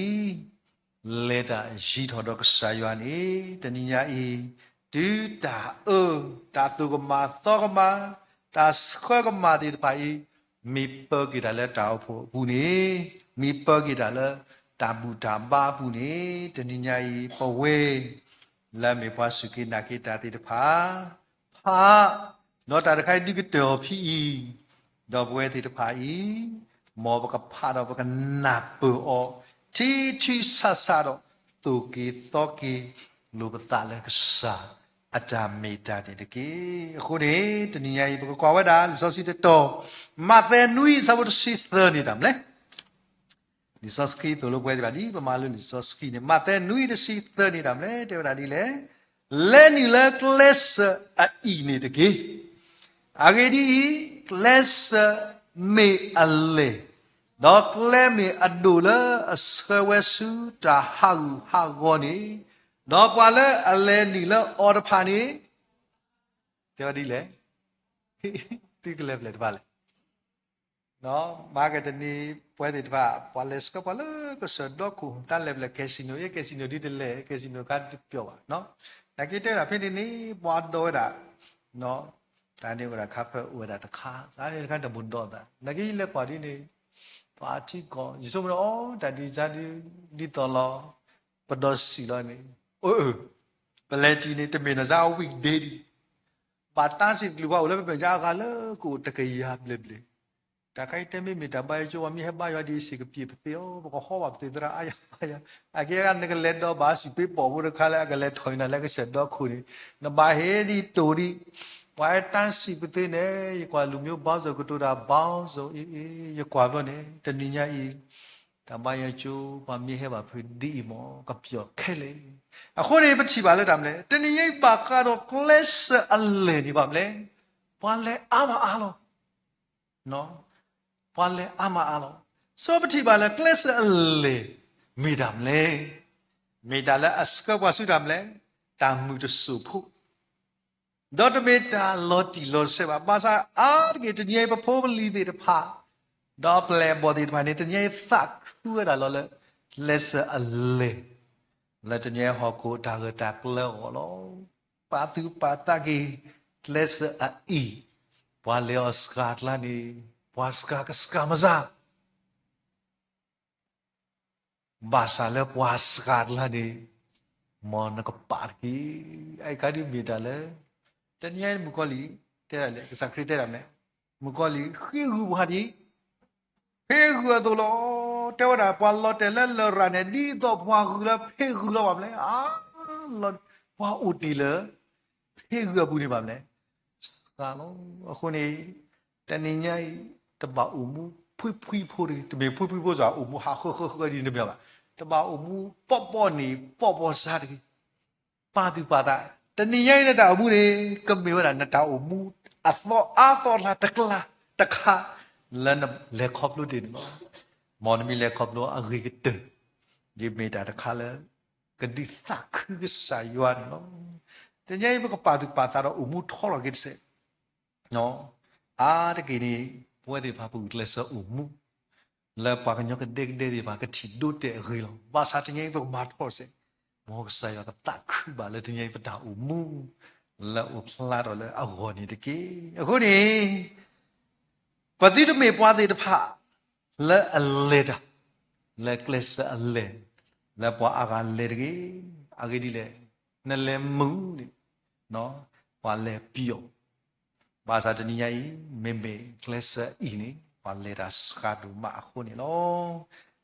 လဲၤတၢ်ယံၤထီၣ်ဒီးကစၢ်ယွၤန့ၣ် တနံၤညါအံၤ, တုၤတၢ်အၢ, တၢ်သိၣ်ကမၣ်သီကမၣ်, တၢ်ဆှၢကမၣ်သ့ၣ်တဖၣ်အံၤ မ့ၢ်ပၢက့ၤတၢ်လၢတၢ်အိၣ်ဖှိၣ်အပူၤန့ၣ်, မ့ၢ်ပၢက့ၤတၢ်လၢတၢ်ဘူၣ်တၢ်ဘါအပူၤန့ၣ် တနံၤညါအံၤ ပဝဲ လၢအမ့ၢ်ပှၤစူၢ်က့ၤနာ်က့ၤတၢ်သ့ၣ်တဖၣ် ဖး, ဒီးတၢ်တခါအံၤဒုးကတၢၢ်အီၤဖဲအံၤ, ဒီးပဝဲသ့ၣ်တဖၣ်အံၤ မ်ပကဖးဒီးပကနၢ်ပၢၢ်အီၤ ထံထံဆးဆးဒီး သိၣ်က့ၤသီက့ၤလိာ်ပသးလၢကစၢ်အတၢ်မ့ၢ်တၢ်န့ၣ်တက့ၢ်. အဃိန့ၣ် တနံၤညါအံၤ ပကကွၢ်ဝဲဒၣ် လံာ်စီဆှံတတီၤ, မးသဲနွံ အဆၢဖိတဆံသၢန့ၣ်တၢ်မနုၤလဲၣ်. လံာ်စီဆှံသိၣ်လိပဝဲသ့ၣ်တဖၣ် ဒ်ပမၤလိလံာ်စီဆှံန့ၣ် မးသဲနွံတဆံသၢန့ၣ်တၢ်မနုၤလဲၣ်, တဲဝဲဒၣ်ဒ်လဲၣ်, လဲၤနုာ်လၢကျဲစၢၤအအံၣ်န့ၣ်တက့ၢ်. အဂ့ၢ်ဒ်အံၤ, ကျဲစၢၤမ့ၢ်အလဲၢ်, ဒီးကျဲမ့ၢ်အဒိၣ်လၢအဆှၢဝဲဆူတၢ်ဟးဂူာ်ဟးဂီၤန့ၣ်, ဒီးပှၤလၢအလဲၤနုာ်လၢအီၤတဖၣ်န့ၣ် တဲဝဲဒ်လဲၣ်, သုကလဲၤဖဲလဲၣ်တဖၣ်လဲၣ်. မၤကတနံၤ ပဝဲသ့ၣ်တဖၣ် ပှၤလဲၤဆှၢပှၤလၢကစၢၢ်ဒီခိၣ် တၢ်လဲၤဖဲလဲၣ် casino, အ့ casino ဒ်တလဲၣ် casino ခါတပျီဘၣ်. နာ်က့တဲဒၣ်ဖဲန့ၣ်န့ၣ် ပှၤဒိးဝဲဒၣ် တၢ်န့ၣ်အိၣ်ဝဲဒၣ်ခါဖၢၣ်အိၣ်ဝဲဒၣ်တခါ တၢ်န့ၣ်တခါတမုၢ်ဒိးသး နာ်က့ယလဲၤကွၢ်ဒ်န့ၣ် ပှၤထံကီၢ် ယဆိကမိၣ်ဒီး အီ တၢ်ဒ်စၢ်ဒ် ဒ်သိးလီၤ ပဒီးစံးလီၤန့ၣ် အိၣ် ပလဲၤတံၢ်န့ၣ် တမ့ၢ်နီၢ်စၢ် weekday ဒံး ဘၣ်တၢ်စံးတကလုာ်ပှၤအိၣ်လၢပမဲာ်ညါအဂၤလၢကအိၣ်တကယၤဘျဲၣ်ဘျဲၣ် တၢ်ခါအံၤတဲမ့ၢ်မ့ၢ်တၢ်ဘါယွၤကၠိ ပှၤမ့ၢ်ဟဲဘါယွၤဒ်အံၤ စံးကပံာ်ပသ့အီၤ ပကဟီဘၣ်ပသ့သရၣ်အါယၤဘါယွၤ, အကဲဂၤနကလဲၤဒီးဘၣ်စံးပ့ၤပိာ်ဖိတခါလၢ အကလဲၤထီၣ်အံၤနၤလၢကစၢၢ်ဒီခိၣ်န့ၣ်, နဘၣ်ဟ့ၣ်ဒ်တိၢ်ဒံး, ပှၤဟဲတၢ်စံးပသ့န့ၣ် ယကွၢ်လူၤမ့ၢ်ဘါစီၤကတိၤတၢ်ဘါစီၤအံၤ, ယကွၢ်ဘျီန့ၣ် တနံၤညါအံၤ တၢ်ဘါယွၤကၠိ ပှၤမ့ၢ်ဟဲဘၣ်ဖုးဒ်အံၤမ့ၢ် ကပျီၣ်ခဲလၢာ်. အဃိန့ၣ် ပထံၣ်ဘၣ်လၢတၢ်မနုၤလဲၣ်, တနံၤညါအံၤဘၣ်ဃးဒီးကျဲးစၢးအလဲၢ်န့ၣ်ဘၣ်မနုၤလဲၣ်, ပှၤလဲၤအါမးအါလီၤ. ပှၤလဲၤအါမးအါလီၤ. ဆိပထံၣ်ဘၣ်လၢကျဲးစၢးအလဲၢ် မ့ၢ်တၢ်မနုၤလဲၣ်, မ့ၢ်တၢ်လၢအဆှၢပှၤဆူတၢ်မနုၤလဲၣ်, တၢ်မုာ်တစိၢ်ဖိ ဒီးတမ့ၢ်တၢ်လီၤတံၢ်လီၤဆဲးဘၣ်. ဘၣ်ဆၣ်အါတက့ၢ် တနံၤညါအံၤ ပဖိပလံၤသ့ၣ်တဖၣ် ဒီးပျဲၢ်အဘီၣ်သ့ၣ်တဖၣ်န့ၣ် တနံၤညါအံၤသးခုဝဲဒၣ်လီၤလၢ ကျဲးစၢးအလဲၢ် လၢတနံၤညါအံၤဟီၣ်ခိၣ်တၢ်ဂၢၢ်တၢ်ကျၢၤအဂီၢ်လီၤ. ပာ်သူၣ်ပာ်သးက့ၤ ကျဲးစၢးအအံၣ်, ပှၤလဲၤအီၤစှၤကျါန့ၣ် ပှၤစှၤကစှၤမစၢ် ဘၣ်ဆၣ်လၢပှၤစှၤကျါန့ၣ် မ်နကပာ်တက့ၢ်. အံၤခါဒ်မ့ၢ်တၢ်လၢ တနံၤညါအံၤမုၣ်ကီၤလံၢ် တဲဒၣ်လဲၣ်, ကစၢ်ခရံာ်တဲဒၣ်မ့ၢ် မုၣ်ကီၤလံၢ် ဃ့ဂုာ်ပှၤဒ် ဖ့ဂုာ်အသိးလီၤ. တဲဝဲဒၣ် ပှၤလီၤတဲာ်လၢလရာ်န့ၣ် ဒ်သိးပှၤဂုာ်လၢဖ့ဂုာ်လီၤဘၣ်မနုၤလဲၣ်. အါ ပှၤအိၣ်တ့ၢ်လၢ ဖ့ဂုာ်အပူၤန့ၣ်ဘၣ်မနုၤလဲၣ်, စှၤလီၤ. အဃိန့ၣ် တနံၤညါအံၤ တဘၣ်အိၣ်မူဖှံဖှံဖိတဂ့ၤ. တမ့ၢ်ဖှံဖှံဖိစ့ၢ် အိၣ်မူဟးဃၢဃၢဃၢဒ်န့ၣ်တမ့ၢ်ဘၣ်. တဘၣ်အိၣ်မူပီၣ်ပီၣ်န့ၣ် ပီၣ်ပီၣ်စါတဂ့ၤ. ပာ်သူၣ်ပာ်သး, တနံၤညါအံၤနတၢ်အိၣ်မူန့ၣ် ကမ့ၢ်ဝဲဒၣ်နတၢ်အိၣ်မူ အသီအါသီအကျါတခါ တခါ လၢနလဲၤခီဖျိတ့ၢ်န့ၣ်လီၤ. မ်နမ့ၢ်လဲၤခီဖျိအဂ့ၤကတၢၢ် ဒ်မ့ၢ်တၢ်တခါလၢ ကဒုးသးခုကစၢ်ယွၤန့ၣ်လီၤ. တနံၤညါအံၤ ပကပာ်သူၣ်ပာ်သးဒီးအိၣ်မူထီထီၣ်က့ၤတစဲး အါတက့ၢ်န့ၣ် ပဝဲသ့ၣ်တဖၣ်ပဂုာ်ကျဲးစၢးအိၣ်မူ လၢပှၤကညီကဒဲကဒဲသ့ၣ်တဖၣ် ကထံၣ်ဒိတဲာ်အဂ့ၢ်လီၤ. ဘၣ်ဆၣ်တနံၤအံၤ ပကမၤထီၣ်စဲး မ်ကစၢ်ယွၤကသးခုဘၣ်လၢတနံၤအံၤပတၢ်အိၣ်မူ လၢအိၣ်ဖျါထီၣ်လၢအဂီၢ်န့ၣ်တက့ၢ်. အဃိန့ၣ် ပသုတမ့ၢ်ပှၤသ့ၣ်တဖၣ် လၢအလဲၤတၢ် လၢကျဲးစၢးအလဲၤ လၢပှၤအါဂၤလဲၤတဂ့ၤ. အဂ့ၢ်ဒ်လဲၣ်, နလဲၤမုာ်န့ၣ် ပှၤလဲၤပျီၣ် ဘၣ်ဆၣ်တနံၤညါအံၤ မ့မ့ၢ်ကျဲးစၢးအံၣ်န့ၣ် ပှၤလဲၤတၢ်စှၤဒိၣ်မးအဃိန့ၣ်လီၤ.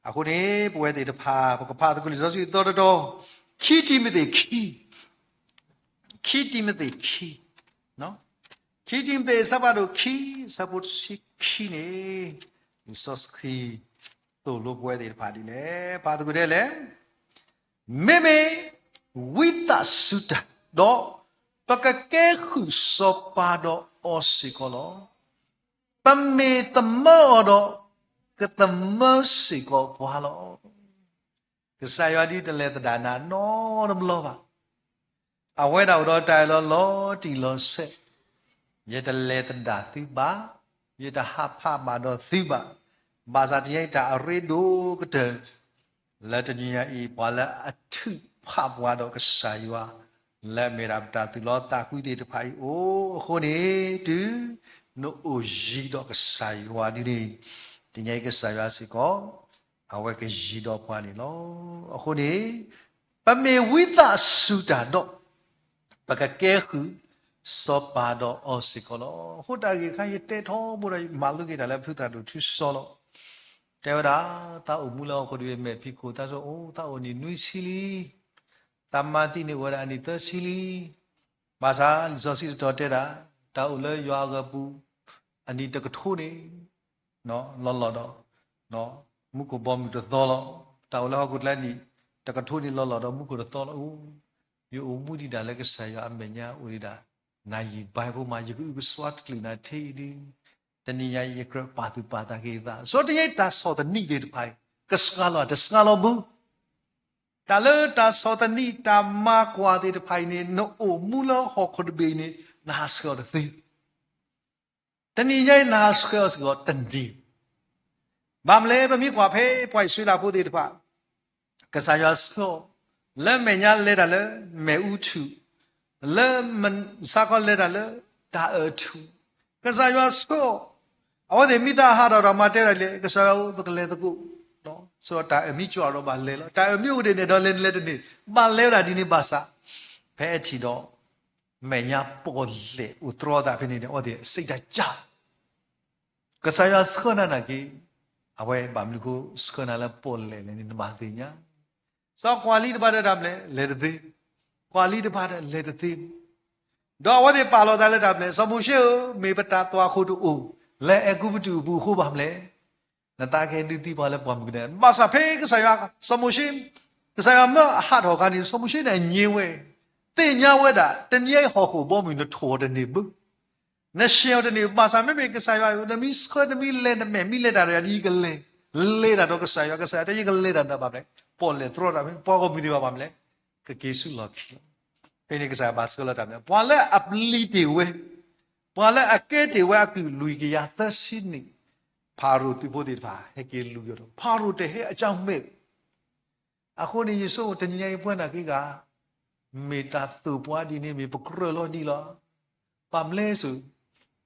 အဃိန့ၣ် ပဝဲသ့ၣ်တဖၣ် ပကဖးသကိးလံာ်စီဆှံအသီတတီၤ, ခံတံၤမသ့းခံ, ခံတံၤမသ့းခံ, ခံတံၤမသ့းအဆၢဖးဒိၣ်ခံ, အဆၢဖိတဆံခံန့ၣ် လံာ်စီဆှံသိၣ်လိပဝဲသ့ၣ်တဖၣ်ဒ်လဲၣ်. ဖးသကိးဒ်လဲၣ်. မ့မ့ၢ်ဝံသးစူၤတၢ်ဒီး ပကကဲဃုာ်စီၤပၤဒီးအီၤစ့ၢ်ကီးလီၤ. ပမ့ၢ်သမၢအီၤဒီး ကသမၢစ့ၢ်ကီးပှၤလီၤ. ကစၢ်ယွၤဒ်တလဲၤသဒၣ်နၤနီတဘျီဘၣ်. အဝဲဒၣ်အိၣ်ဒီးတၢ်အၢၣ်လီၤလီၤတံၢ်လီၤဆဲး, ယတလဲၤသဒၣ်သုဘၣ်, ယတဟးဖးဘၣ်ဒီးသုဘၣ်. ဘၣ်ဆၣ်တနံၤညါအံၤတၢ်အရ့ဒိၣ်ကတၢၢ် လၢတနံၤညါအံၤ ပှၤလၢအထုးဖးပှၤဒီးကစၢ်ယွၤ လၢအမ့ၢ်ဒၣ်ပတၢ်သူၣ်လီသးကွံသ့ၣ်တဖၣ်အံၤအိၣ်အဃိန့ၣ် တုၤနအိၣ်ယံၤဒီးကစၢ်ယွၤဒ်န့ၣ် တနံၤညါအံၤကစၢ်ယွၤစ့ၢ်ကီး အဝဲကယံၤဒီးပှၤန့ၣ်လီၤ. အဃိန့ၣ် ပမ့ၢ်ဝံသးစူၤတၢ်ဒီး ပကကဲဃုာ်စီၤပၤဒီးအီၤစ့ၢ်ကီးလီၤ. အဃိတၢ်ဂ့ၢ်ခါယတဲထီဘိဒီး မၤလိက့ၤတၢ်လၢဖုသရၣ်ဒိၣ်ထူစီလီၤ. တဲဝဲဒၣ် သးအိၣ်မူလၢဟီၣ်ခိၣ်တဘ့ၣ်မဲာ်ဖံးခိၣ် သးစၢ်အိၣ် သးအိၣ်နံၣ်နွံဆံလံ. သးမါသံန့ၣ်အိၣ်ဝဲဒၣ်အနံၣ်သၢဆံလံ. ဘၣ်ဆၣ်လံာ်စီဆှံတတီၤတဲဒၣ် တၢ်အိၣ်လၢယွၤအဂီၢ်ပူၤ အနံၣ်တကထိန့ၣ် လီၤလီၤဒီး မူခိၣ်ဘီမုၢ်တသီလီၤ. တၢ်အိၣ်လၢဟီၣ်ခိၣ်ကျါန့ၣ် တကထိန့ၣ်လီၤလီၤဒီးမူခိၣ်တသီလီၤ. အိ ယအိၣ်မူဒံးဒၣ်လၢကစၢ်ယွၤအမဲာ်ညါအိၣ်ဒံးဒၣ် နၤယံာ်ဘါဖိမး ယကအုကစွါတကလုာ်နၤထဲအံၤဒုး တနံၤညါအံၤယကြၢးပာ်သူၣ်ပာ်သးက့ၤသး စီတနံၤတၢ်ဆီၣ်သနံးသ့ၣ်တဖၣ်အံၤ ကစှၤလီၤတစှၤလီၤဘၣ်. တၢ်လၢတၢ်ဆီၣ်သနံးတၢ်မၤကွၢ်သ့ၣ်တဖၣ်အံၤန့ၣ် နအိၣ်မူလၢဟီၣ်ခိၣ်တဘ့ၣ်အံၤန့ၣ် နဟးဆှဲးအီၤတသ့. တနံၤညါအံၤ နဟးဆှဲးအီၤစ့ၢ်ကီးတန့ၢ်. ဘၣ်မနုၤလဲၣ် ပမ့ၢ်ကွၢ်ဖဲပှၤအံၣ်စရ့လးဖိသ့ၣ်တဖၣ် ကစၢ်ယွၤဆှၢအီၤ လၢမဲာ်ညါလဲၤတၢ်လၢမဲာ်အူထူၣ်, လၢမစါခီလဲၤတၢ်လၢတၢ်အၢၣ်ထူၣ်, ကစၢ်ယွၤဆှၢအီၤ. အဝဲသ့ၣ်မ့ၢ်သးဟးထီၣ်ဒီးမၤတဲဒၣ်လဲၣ် ကစၢ်ယွၤဧၢ ပကလဲၤသကိး, ဆိတၢ်အၢၣ်မ့ၢ်ကၠီဒီးဘၣ်လဲၤလီၤ. တၢ်အၢၣ်မ့ၢ်အိၣ်ဒံးန့ၣ်ဒီးလဲၤန့ၣ်လဲၤတန့ၢ်, ဘၣ်လဲၤဝဲဒၣ်ဒ်န့ၣ်ဘၣ်ဆၣ်, ဖဲအထံၣ်ဒီး မဲာ်ညါပီၣ်လဲၣ်အိၣ်တြီသးဖဲန့ၣ်န့ၣ် အဝဲသ့ၣ်စိတ်ဓာတ်ကျ ကစၢ်ယွၤဆှၢနၤနာ်က့, အဝဲဘၣ်မနုၤအဃိဆှၢနၤလၢပီၣ်လဲၣ်လဲၣ်န့ၣ် နဘၣ်သ့ၣ်ညါ. စီၤကွၢ်လံတဖၣ်ဒီးတၢ်မနုၤလဲၣ်, လဲၤတသ့. ကွၢ်လံတဖၣ်ဒီးလဲၤတသ့. ဒီးအဝဲသ့ၣ်ပာ်လီၤသးလၢတၢ်မနုၤလဲၣ်, စီၤမိၤၡ့ဧၢ, မ့ၢ်ပတၢ်သွၣ်ခိၣ်တအိၣ်လၢအဲၤကူပတူးအပူၤအဃိဘၣ်မနုၤလဲၣ်. နသးကဟဲဒုးသံပှၤလၢပှၢ်မုၢ်ကနၢ, ဘၣ်ဆၣ်ဖဲကစၢ်ယွၤ, စီၤမိၤၡ့, ကစၢ်ယွၤမၢအဟးထီၣ်အခါန့ၣ် စီၤမိၤၡ့န့ၣ်အငြင်းဝဲ, သ့ၣ်ညါဝဲဒၣ် တနံၤအံၤဟီၣ်ခိၣ်ဘီမုၢ်နထိၣ်အီၤတန့ၢ်ဘၣ် နဆဲးအီၤတန့ၢ်, ဘၣ်ဆၣ်မ့မ့ၢ်ကစၢ်ယွၤဧၢ, နမ့ၢ်ဆှၢနမ့ၢ်လဲၤနမဲာ်မ့ၢ်လဲၤတၢ်ဒီးယၤဒ်ယကလဲၤ, လဲၤတၢ်ဒီးကစၢ်ယွၤ, ကစၢ်ယွၤတဲယကလဲၤတၢ်ဒီးဘၣ်မနုၤလဲၣ်, ပီၣ်လဲၣ်တြီတၢ်မ့ၢ် ပှၤဂီၢ်မုၢ်သ့ၣ်တဖၣ်ဘၣ်မနုၤလဲၣ်, ကက့ၤဆူလီၢ်ခံလီၤ. ဖဲန့ၣ်ကစၢ်ယွၤဘၣ်ဆှၢလီၤတၢ်မနုၤလဲၣ်, ပှၤလၢအပျံၤတ့ၢ်ဝဲ, ပှၤလၢအကဲတ့ၢ်ဝဲအကုၢ်လွံၢ်ကယၤသၢဆံန့ၣ်, ဖၤရိၤသုးဖိသ့ၣ်တဖၣ် ဟဲက့ၤလူၤယိာ်ဒီး ဖၤရိၤတဟဲအကၢမဲာ် အဃိန့ၣ် ယဆိကမိၣ်တနံၤညါအံၤပဝဲနာ်က့ဂၤ, မ့ၢ်တၢ်သိၣ်ပှၤဒ်န့ၣ် မ့ၢ်ပကြၢးလီၤဒ်လီၤ. ဘၣ်မနုၤလဲၣ်စိၤ,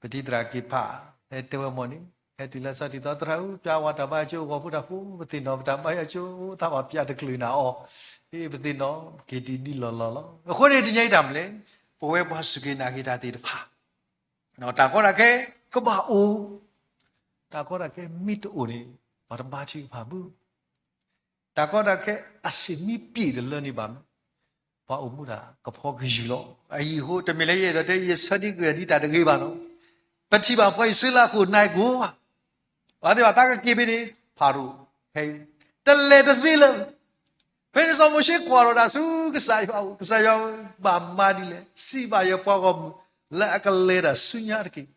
ပတံၤသရၣ်က့ၤဖး, ဟဲတဲဝဲမ့ၢ်န့ၣ်, ဟဲတုၤလၢစီၤတံၤသီသရၣ်ဧၢ, ပျၢ်ဝဲတၢ်ဘါယွၤအကၠိအဂီၤဖိတၢ်ဖိ, ပသ့ၣ်နီၣ်ပတၢ်ဘါယွၤအကၠိ, သးဘၣ်ပျၢ်တချုးနၤအီၤ, အ့ ပသ့ၣ်နီၣ်, က့ၤဒ်ဒ်လီၢ်လီၢ်လီၤ. အဃိန့ၣ်တနံၤညါအံၤတၢ်မနုၤလဲၣ်, ပဝဲပှၤစူၢ်က့ၤနာ်က့ၤတၢ်သ့ၣ်တဖၣ်, တၢ်ကီတၢ်ခဲကဘၣ်အိၣ်, တၢ်ကီတၢ်ခဲမ့ၢ်တအိၣ်န့ၣ်, ပှၤတဘါထုကဖၣ်ဘၣ် တၢ်ကီတၢ်ခဲအဆံးမံပျံၤတလၢန့ၣ်ဘၣ်မး, ပှၤအိၣ်မူဒၣ်ကဖီကယူၢ်လီၤ. အအံၤအဃိ တမ့ၢ်လၢယအဲၣ်ဒိးတဲယဆၢဒံးကွံာ်ဒ်တၢ်တဂ့ၤဘၣ်နီၤ. ပထံၣ်ဘၣ်ပှၤအံၣ်စရ့လးအခိၣ်နၢ်ကိးဂၤ, ပှၤသ့ၣ်တဖၣ်သးကက့ၤဖဲန့ၣ်, ဖၤရိၤဟဲ, တလဲၤတသ့လၢၤ. ဖဲန့ၣ်စီၤမိၤၡ့ကွၢ်ထီၣ်တၢ်ဆူကစၢ်ယွၤ, ကစၢ်ယွၤဧၢ, ဘၣ်မၤဒ်လဲၣ်, စံးဘၣ်ယပှၤဂီၢ်မုၢ်လၢအကလဲၤတၢ်ဆူညါတက့ၢ်.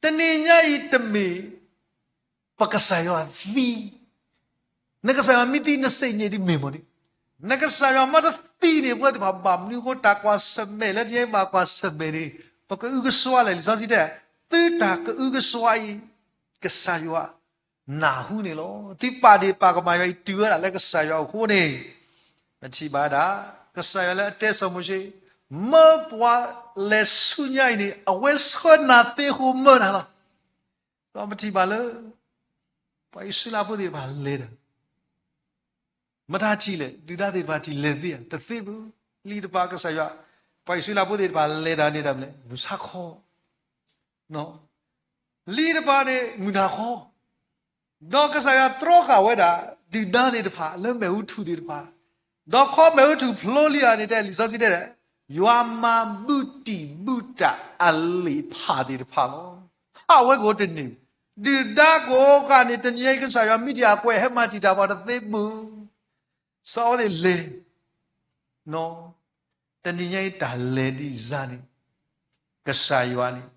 တနံၤညါအံၤတမ့ၢ် ပကစၢ်ယွၤသံ, နကစၢ်ယွၤမ့ၢ်သံနစ့ၣ်န့ၣ်ဒ်မ့ၢ်မ့ၢ်န့ၣ်, နကစၢ်ယွၤမ့ၢ်တသံန့ၣ် ပဝဲသ့ၣ်တဖၣ်ဘၣ်မနုၤအဃိ တၢ်ကွၢ်ဆၢၣ်မဲာ်လၢတနံၤညါအံၤဘၣ်ကွၢ်ဆၢၣ်မဲာ်န့ၣ်, ပကအုကစွါလဲၣ်, လံာ်စီဆှံတဲ, သုတၢ်ကအုကစွါအံၤ, ကစၢ်ယွၤနၢ်ဟူန့ၣ်လီၤ. သုပာ်ဒ့ၣ်ပာ်ကမၣ်ယွၤအံၤတုၤဝဲဒၣ်လၢကစၢ်ယွၤအအိၣ်အဃိန့ၣ်, ပထံၣ်ဘၣ်ဒၣ် ကစၢ်ယွၤလၢအတဲစီၤမိၤၡ့, မၢပှၤလဲၤဆူညါအံၤန့ၣ် အဝဲဆှၢနၤသ့အဃိမၢနၤလီၤ. ဒီးပထံၣ်ဘၣ်လၢ ပှၤအံၣ်စရ့လးဖိသ့ၣ်တဖၣ်လဲၤတၢ် မတၤထံၣ်လဲၣ်, ဒုၣ်ဒါသ့ၣ်တဖၣ်ထံၣ်လဲၤသ့ဧါ, တသ့ဘၣ်. လံာ်တဖၣ်ကစၢ်ယွၤ, ပှၤအံၣ်စရ့လးဖိသ့ၣ်တဖၣ်လဲၤတၢ်န့ၣ်တၢ်မနုၤလဲၣ်, မုၢ်ဆါခီ, လံာ်တဖၣ်န့ၣ် မုၢ်နၤခီ, ဒီးကစၢ်ယွၤတြီဃာ်ဝဲဒၣ် ဒုၣ်ဒါသ့ၣ်တဖၣ်လၢမ့ၣ်အူထူၣ်သ့ၣ်တဖၣ်, ဒီးခီမ့ၣ်အူထူၣ်ဖျိလံဧါန့ၣ် တဲလံာ်စီဆှံတဲဒၣ်, ယွၤမၤဘူၣ်တံၢ်ဘူၣ်တၢ်အလံာ်ဖးသ့ၣ်တဖၣ်လီၤ. ဟးဝဲကိးတန့ၢ်, ဒုၣ်ဒါကိးဂၤန့ၣ် တနံၤအံၤကစၢ်ယွၤမံတံာ်အကွဲးဟဲမၤတံာ်တာ်ပှၤတသ့ဘၣ်. စီၤအဝဲသ့ၣ်လဲၤ တနံၤညါအံၤတၢ်လဲၤဒ်စၢ်န့ၣ်, ကစၢ်ယွၤန့ၣ်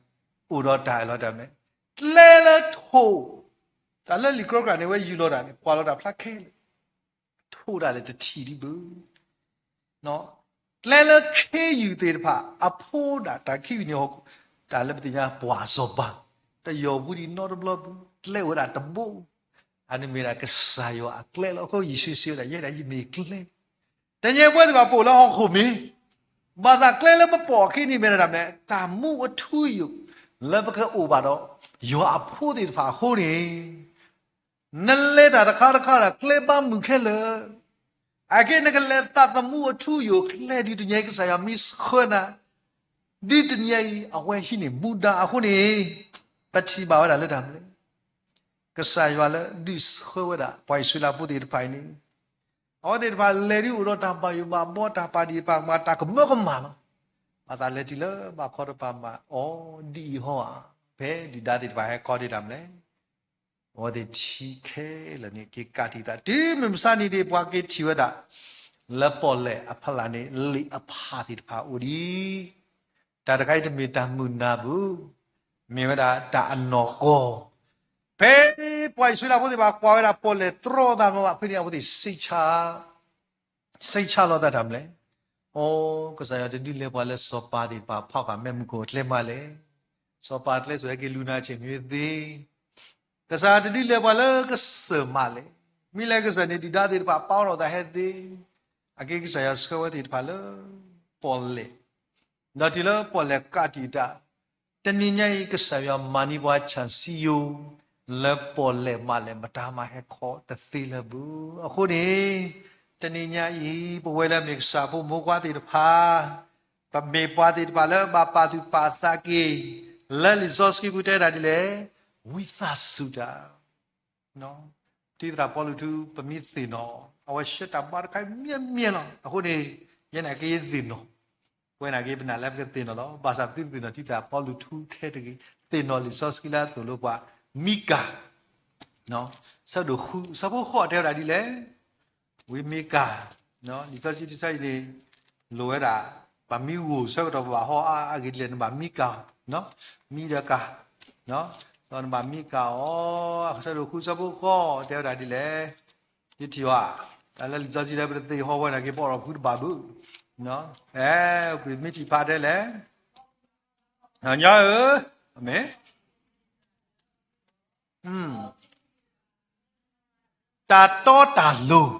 အိၣ်ဒီးတၢ်အၢၣ်လီၤတၢ်မဲာ်, ကျဲလၢထိၣ်, တၢ်လၢလံာ်ကြီကြာ်န့ၣ် အဝဲယူၢ်လီၤတၢ်န့ၣ် ကွၢ်လီၤတၢ်ဖျါခဲလၢာ်, ထိၣ်ဒၣ်လဲာ်တထံၣ်ဒံးဘၣ်. ကျဲလၢခ့ယုၢ်သ့ၣ်တဖၣ် အဖိဒၣ်တၢ်ခ့ယုၢ်န့ၣ်, တၢ်လၢပသ့ၣ်ညါပှၢ်စီၤပၤ, တယီၢ်ပူၤဒံးနီတဘျီပူၤ, ကျဲအိၣ်ဝဲဒၣ်တဘိ, အန့ၣ်မ့ၢ်ဒၣ်ကစၢ်ယွၤအကျဲလီၤ. အဃိယ့ၣ်ၡူးစံးဝဲဒၣ် ယဲဒၣ်ယမ့ၢ်ကျဲ, တနံၤအံၤပဝဲသ့ၣ်တဖၣ်ပအိၣ်လၢဟီၣ်ခိၣ်မ့ၢ်, ဘၣ်ဆၣ်ကျဲလၢပပိာ်အခံန့ၣ်မ့ၢ်ဒၣ်တၢ်မနုၤလဲၣ်, တၢ်မူအထူအယိာ် လၢပကအိၣ်ဘၣ်ဒီး ယွၤအဖိသ့ၣ်တဖၣ်အဃိန့ၣ် နလဲၤတၢ်တခါတခါဒၣ် ကျဲဘၣ်မုာ်ခဲလၢာ်, အက့နကလဲၤသးသမူအထူအယိာ်ကျဲဒ်တနံၤအံၤ ကစၢ်ယွၤမ့ၢ်ဆှၢနၤ, ဒ်တနံၤအံၤ အဝဲဟံးန့ၢ်မူဒါအဃိန့ၣ်, ပထံၣ်ဘၣ်ဝဲဒၣ်လၢတၢ်မနုၤလဲၣ်, ကစၢ်ယွၤလၢဒုးဆှၢဝဲဒၣ် ပှၤအံၣ်စရ့လးဖိသ့ၣ်တဖၣ်အံၤန့ၣ်, အဝဲသ့ၣ်တဖၣ်လဲၤဒုးအိၣ်ဒီးတၢ်ဘၣ်ယိၣ်ဘၣ်ဘီ တၢ်ပာ်ဒ့ၣ်ပာ်ကမၣ် တၢ်ကမၢကမၣ်လီၤ. ဘၣ်ဆၣ်လဲၤတုၤလၢဘၣ်ခီတပၤမး အီၤဒ်အံၤဟီဧါ, ဖဲဒုၣ်ဒါသ့ၣ်တဖၣ်ဟဲခီဒံးတၢ်မနုၤလဲၣ်, အဝဲသ့ၣ်ထံၣ်ခဲလၢာ်န့ၣ် က့ၤကးတံာ်သး တုၤမုၢ်မဆါနံၤဒ်ပှၤက့ၤထံၣ်ဝဲဒၣ် လၢပီၣ်လဲၣ်အဖီလာ်န့ၣ် လံာ်အဖးသ့ၣ်တဖၣ်အိၣ်ဒံး တၢ်တခါအံၤတမ့ၢ်တၢ်မုာ်နၢ်ဘၣ်, မ့ၢ်ဝဲဒၣ်တၢ်အနီၢ်ကီၢ်, ဖဲပှၤအံၣ်စရ့လးဖိသ့ၣ်တဖၣ်ကွၢ်ဝဲဒၣ်ပီၣ်လဲၣ်တြီအသးမးဘၣ်ဖဲန့ၣ် အဝဲသ့ၣ်စံးဆါ စံးဆါလီၤသးတၢ်မနုၤလဲၣ်, အိ ကစၢ်ယွၤတဒုးလဲၤပှၤလၢစီၤပၤသ့ၣ်တဖၣ်ဖီၣ်ဃာ်မဲာ်မုၢ်ခိၣ်အကျဲမးလဲၣ်, စီၤပၤအကျဲဆိး ဟဲက့ၤလူၤနၤဆ့ၣ်မ့ၢ်သ့, ကစၢ်ယွၤတဒုးလဲၤပှၤလၢကစၢၢ်မးလဲၣ်, မ့ၢ်လၢကစၢၢ်န့ၣ် ဒုၣ်ဒါသ့ၣ်တဖၣ်ပာ်ထီၣ်သးဟဲသ့, အက့ကစၢ်ယွၤဆှၢဝဲသ့ၣ်တဖၣ်လၢ ပီၣ်လဲၣ်, ဒီးတုၤလၢပီၣ်လဲၣ်ကးတံာ်တၢ်, တနံၤညါအံၤ ကစၢ်ယွၤမၤန့ၢ်ပှၤဆၣ်စံယိၤ လၢပီၣ်လဲၣ်မးလဲၣ် မတၤမးဟဲခီတသ့လၢၤဘၣ်. အဃိန့ၣ် တနံၤညါအံၤ ပဝဲလၢမ့ၢ်ကစၢ်ဖိမိၢ်ပှၢ်သ့ၣ်တဖၣ်, ပမ့ၢ်ပှၤသ့ၣ်တဖၣ်လၢဘၣ်ပာ်သူၣ်ပာ်သးက့ၤ, လၢလံာ်စီဆှံပူၤတဲဒၣ်ဒ်လဲၣ်, ဝံသးစူၤတၢ် တံၤသရၣ်ပီလူးထူ ပမ့ၢ်သ့ၣ်နီၣ် အဝဲဆှၢတၢ်ဘါတခါအံၤ မ့ၢ်မ့ၢ်လီၤ. အဃိန့ၣ် ယဲန့ၣ်က့ယသ့ၣ်နီၣ်, ပဝဲန့ၣ်က့ ပနာ်လၢပကသ့ၣ်နီၣ်လီၤ. ဘၣ်ဆၣ်ပသုတသ့ၣ်နီၣ်တံၤသရၣ်ပီလူးထူထဲတဂ့ၤ, သ့ၣ်နီၣ်လံာ်စီဆှံလၢအသိၣ်လိပှၤ, မံကၤ ဆၢဒိၣ်ဃု ဆၢဖိဃိးတဲဝဲဒၣ်ဒ်လဲၣ်, ဝံမံကၤ, လံာ်စီဆှံတဆၢအံၤန့ၣ် လိၣ်ဝဲဒၣ် ပှၤမံဂိၢ်ဆၢကတီၢ် ပဘၣ်ဟီအါအါဂ့ၤဒ်လဲၣ် နဘၣ်မံကၤ, မံဒီးကၤ, ဒီးနဘၣ်မံကၤအီၤ, ဆၢဒိၣ်ဃု ဆၢဖိဃိးတဲဝဲဒၣ်ဒ်လဲၣ်, ယထံၣ်အီၤ, တၢ်လၢလံာ်စီဆှံလၢပတသ့ဟီဝဲန့ၣ်က့ ပအိၣ်ဒီးဖုတဘၣ်ဘၣ်, အဲ ပမ့ၢ်ထံၣ်ဖးတဲလဲၣ်, ညီဧၢ, အမ့ၢ် တၢ်တီတၢ်လိၤ,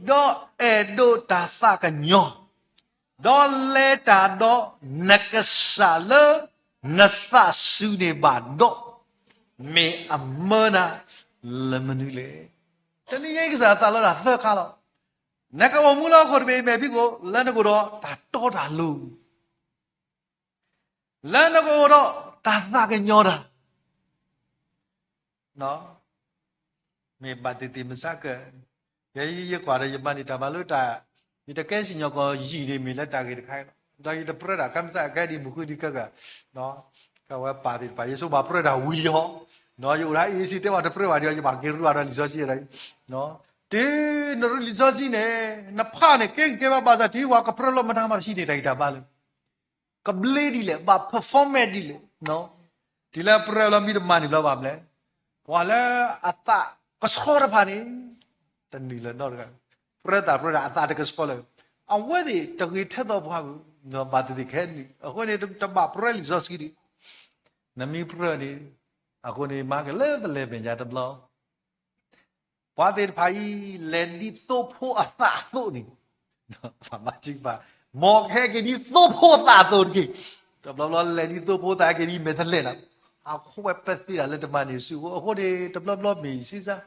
ဒီးအဲၣ်ဒိးတၢ်သးကညီၤ, ဒီးလဲၤတၢ်ဒီးနကစၢ်လၢနသးစူၤန့ၣ်ဘၣ်ဒီး, မ့ၢ်အမၢနၤလၢမနုၤလဲၣ်. တနံၤညါအံၤကစၢ်သးလီတၢ်သၢခါလီၤ. နကအိၣ်မူလၢဟီၣ်ခိၣ်တဘ့ၣ်အံၤ မ့ၢ်ဖုၣ်ကိာ် လၢနကအိၣ်ဒီးတၢ်တီတၢ်လိၤ လၢနကအိၣ်ဒီးတၢ်သးကညီၤတၢ်, မ့ၢ်ဘၣ်သ့ၣ်သ့ၣ်မစါက, ယဲယကွၢ်ဒီးယမၤန့ၢ်တၢ်မၤလိတၢ်, ယတကဲစံၣ်ညီၣ်ကွီၢ်ယံာ်န့ၣ် မ့ၢ်လၢတၢ်ဂ့ၢ်တခါအံၤလီၤ. ဒီးယတပြၢတၢ် ကဲမစၢ်ကဲဒ်မုၢ်ဃုဒံးကဲက, ကဝဲပာ်သ့ၣ်တဖၣ် ယဆိကမိၣ်ပြၢတၢ်ဝံၤလံဟီ, ဒီးယအိၣ်ဒၣ်အ့ၣ်စံၣ်တဲဝဲတပြၢဘၣ်ဒီး ယဘၣ်က့ၤရူၢ်အဒီးလံာ်စီဆှံဒီး, တနရူၢ်လံာ်စီဆှံန့ၣ် နဖးန့ၣ် ကဲက့ၤကဲဘၣ်ဘၣ်ဆၣ် တုၤပှၤကပြၢလီၤမတၤမၤတဆံန့ၣ် တၢ်ဂံၢ်တၢ်ဘါလၢ ကဘျ့ဒ်လဲၣ်, ဘၣ် performance ဒ်လဲၣ်, တုၤလၢပြၢလီၤမံတမၤန့ၣ်ဘျီဘၣ်မလဲၣ်, ပှၤလၢအသးကဆှီတဖၣ်န့ၣ် တနုာ်လၢၤနီတဂၤ, ပြၢသးပြၢတၢ်အသးတကဆှီလၢၤ, အဝဲသ့ၣ်တဂ့ၤထဲသိးပှၤဘၣ်, ဘၣ်သ့ၣ်သ့ၣ်ခဲန့ၣ် အဃိန့ၣ် တဘၣ်ပြၢလံာ်စီဆှံဒံး, နမ့ၢ်ပြၢန့ၣ်, အဃိန့ၣ် မၤက့ၤလၢပလဲၤမဲာ်ညါတဘျီ ပှၤသ့ၣ်တဖၣ်အံၤ လဲၤဒ်သိဖိအသးအသိးန့ၣ်, မၤထံကပၤ, မ်ကဟဲက့ၤဒ်သိဖိသးအသိးတက့ၢ်, တဘျီဘျီလဲၤဒ်သိဖိသးဟဲက့ၤဒ်မဲာ်သလဲၣ်လီၤ, အဃိဝဲပသ့တၢ်လၢတမၤန့ၢ်ဆူၣ်အဃိန့ၣ် တဘျီဘျီမ့ၢ်စံးစၢ်,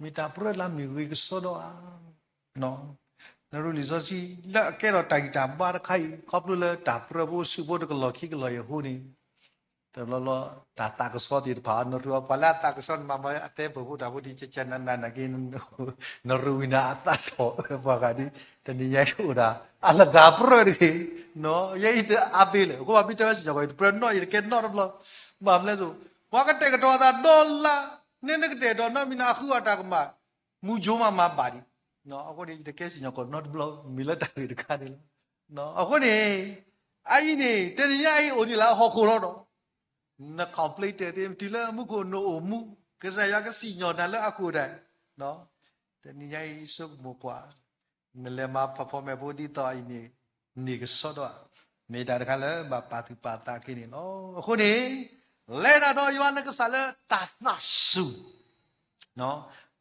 မ့ၢ်တၢ်ပြၢလၢမ့ၢ်ဂ့ၤကစီဒီဧါ နရူၢ်လံာ်စီဆှံ လၢအကဲထီၣ်တၢ်ဂံၢ်တၢ်ဘါတခါအံၤ ခီဖျိလၢတၢ်ပြၢဖိဆူၣ်ဖိတကလီၢ်ခံကလီၢ်အံၤအဃိန့ၣ်, တဘျီဘျီ တၢ်သးကဆှီသ့ၣ်တဖၣ် နရူၢ်အီၤ ပှၤလၢအသးကဆှီန့ၣ် မၤမၤအသဲပၢၢ်ဖိတၢ်ဖိဒ်ကကနနနာ်က့, နရူၢ်ဝံၤနၤအသးထီၣ်ပှၤဂၤဒ်, တနံၤညါအံၤအိၣ်ဒၣ် အလၤဂၤပြၢတဂ့ၤ, ယဲအံၤတအါဘ့လၢၤ အဃိဘၣ်မ့ၢ်တဲဝဲစံၣ်ညီၣ်ကွီၢ် ယတပြၢနီတဂ့ၤ ယတကဲနီတဘျီ, ဘၣ်မနုၤလဲၣ်, ပှၤကတဲာ်ကတီၤအသးဒီလါ, န့ၣ်နကတဲာ်ကတီၤနီတမံၤန့ၣ် အဃုအီၣ်တၢ်ကမၣ်, မူကၠိမးမၤဘၣ်ဒံး, အဃိန့ၣ် ယတကဲစံၣ်ညီၣ်ကွီၢ်နီတဘျီ မ့ၢ်လၢတၢ်ဂ့ၢ်တခါန့ၣ်လီၤ. အဃိန့ၣ်, အအံၤန့ၣ် တနံၤညါအံၤအိၣ်ဒံးလၢအဟီၣ်ခိၣ်လီၤဒီး, န complain တဲသ့ တုၤလၢမူခိၣ်နအိၣ်မူ, ကစၢ်ယွၤကစံၣ်ညီၣ်နၤလၢအခိၣ်ဒၣ်, တနံၤညါအံၤဆိကမိၣ်ကွၢ်, နလဲၤမၤ performance ဖိဒ်သိးအံၤန့ၣ်, န့ၢ်ကစီဒီဧါ, မ့ၢ်တၢ်တခါလၢဘၣ်ပာ်သူၣ်ပာ်သးက့ၤန့ၣ်လီၤ. အဃိန့ၣ်, လဲၤတၢ်ဒီးယွၤနကစၢ်လၢတၢ်သးစူၤ,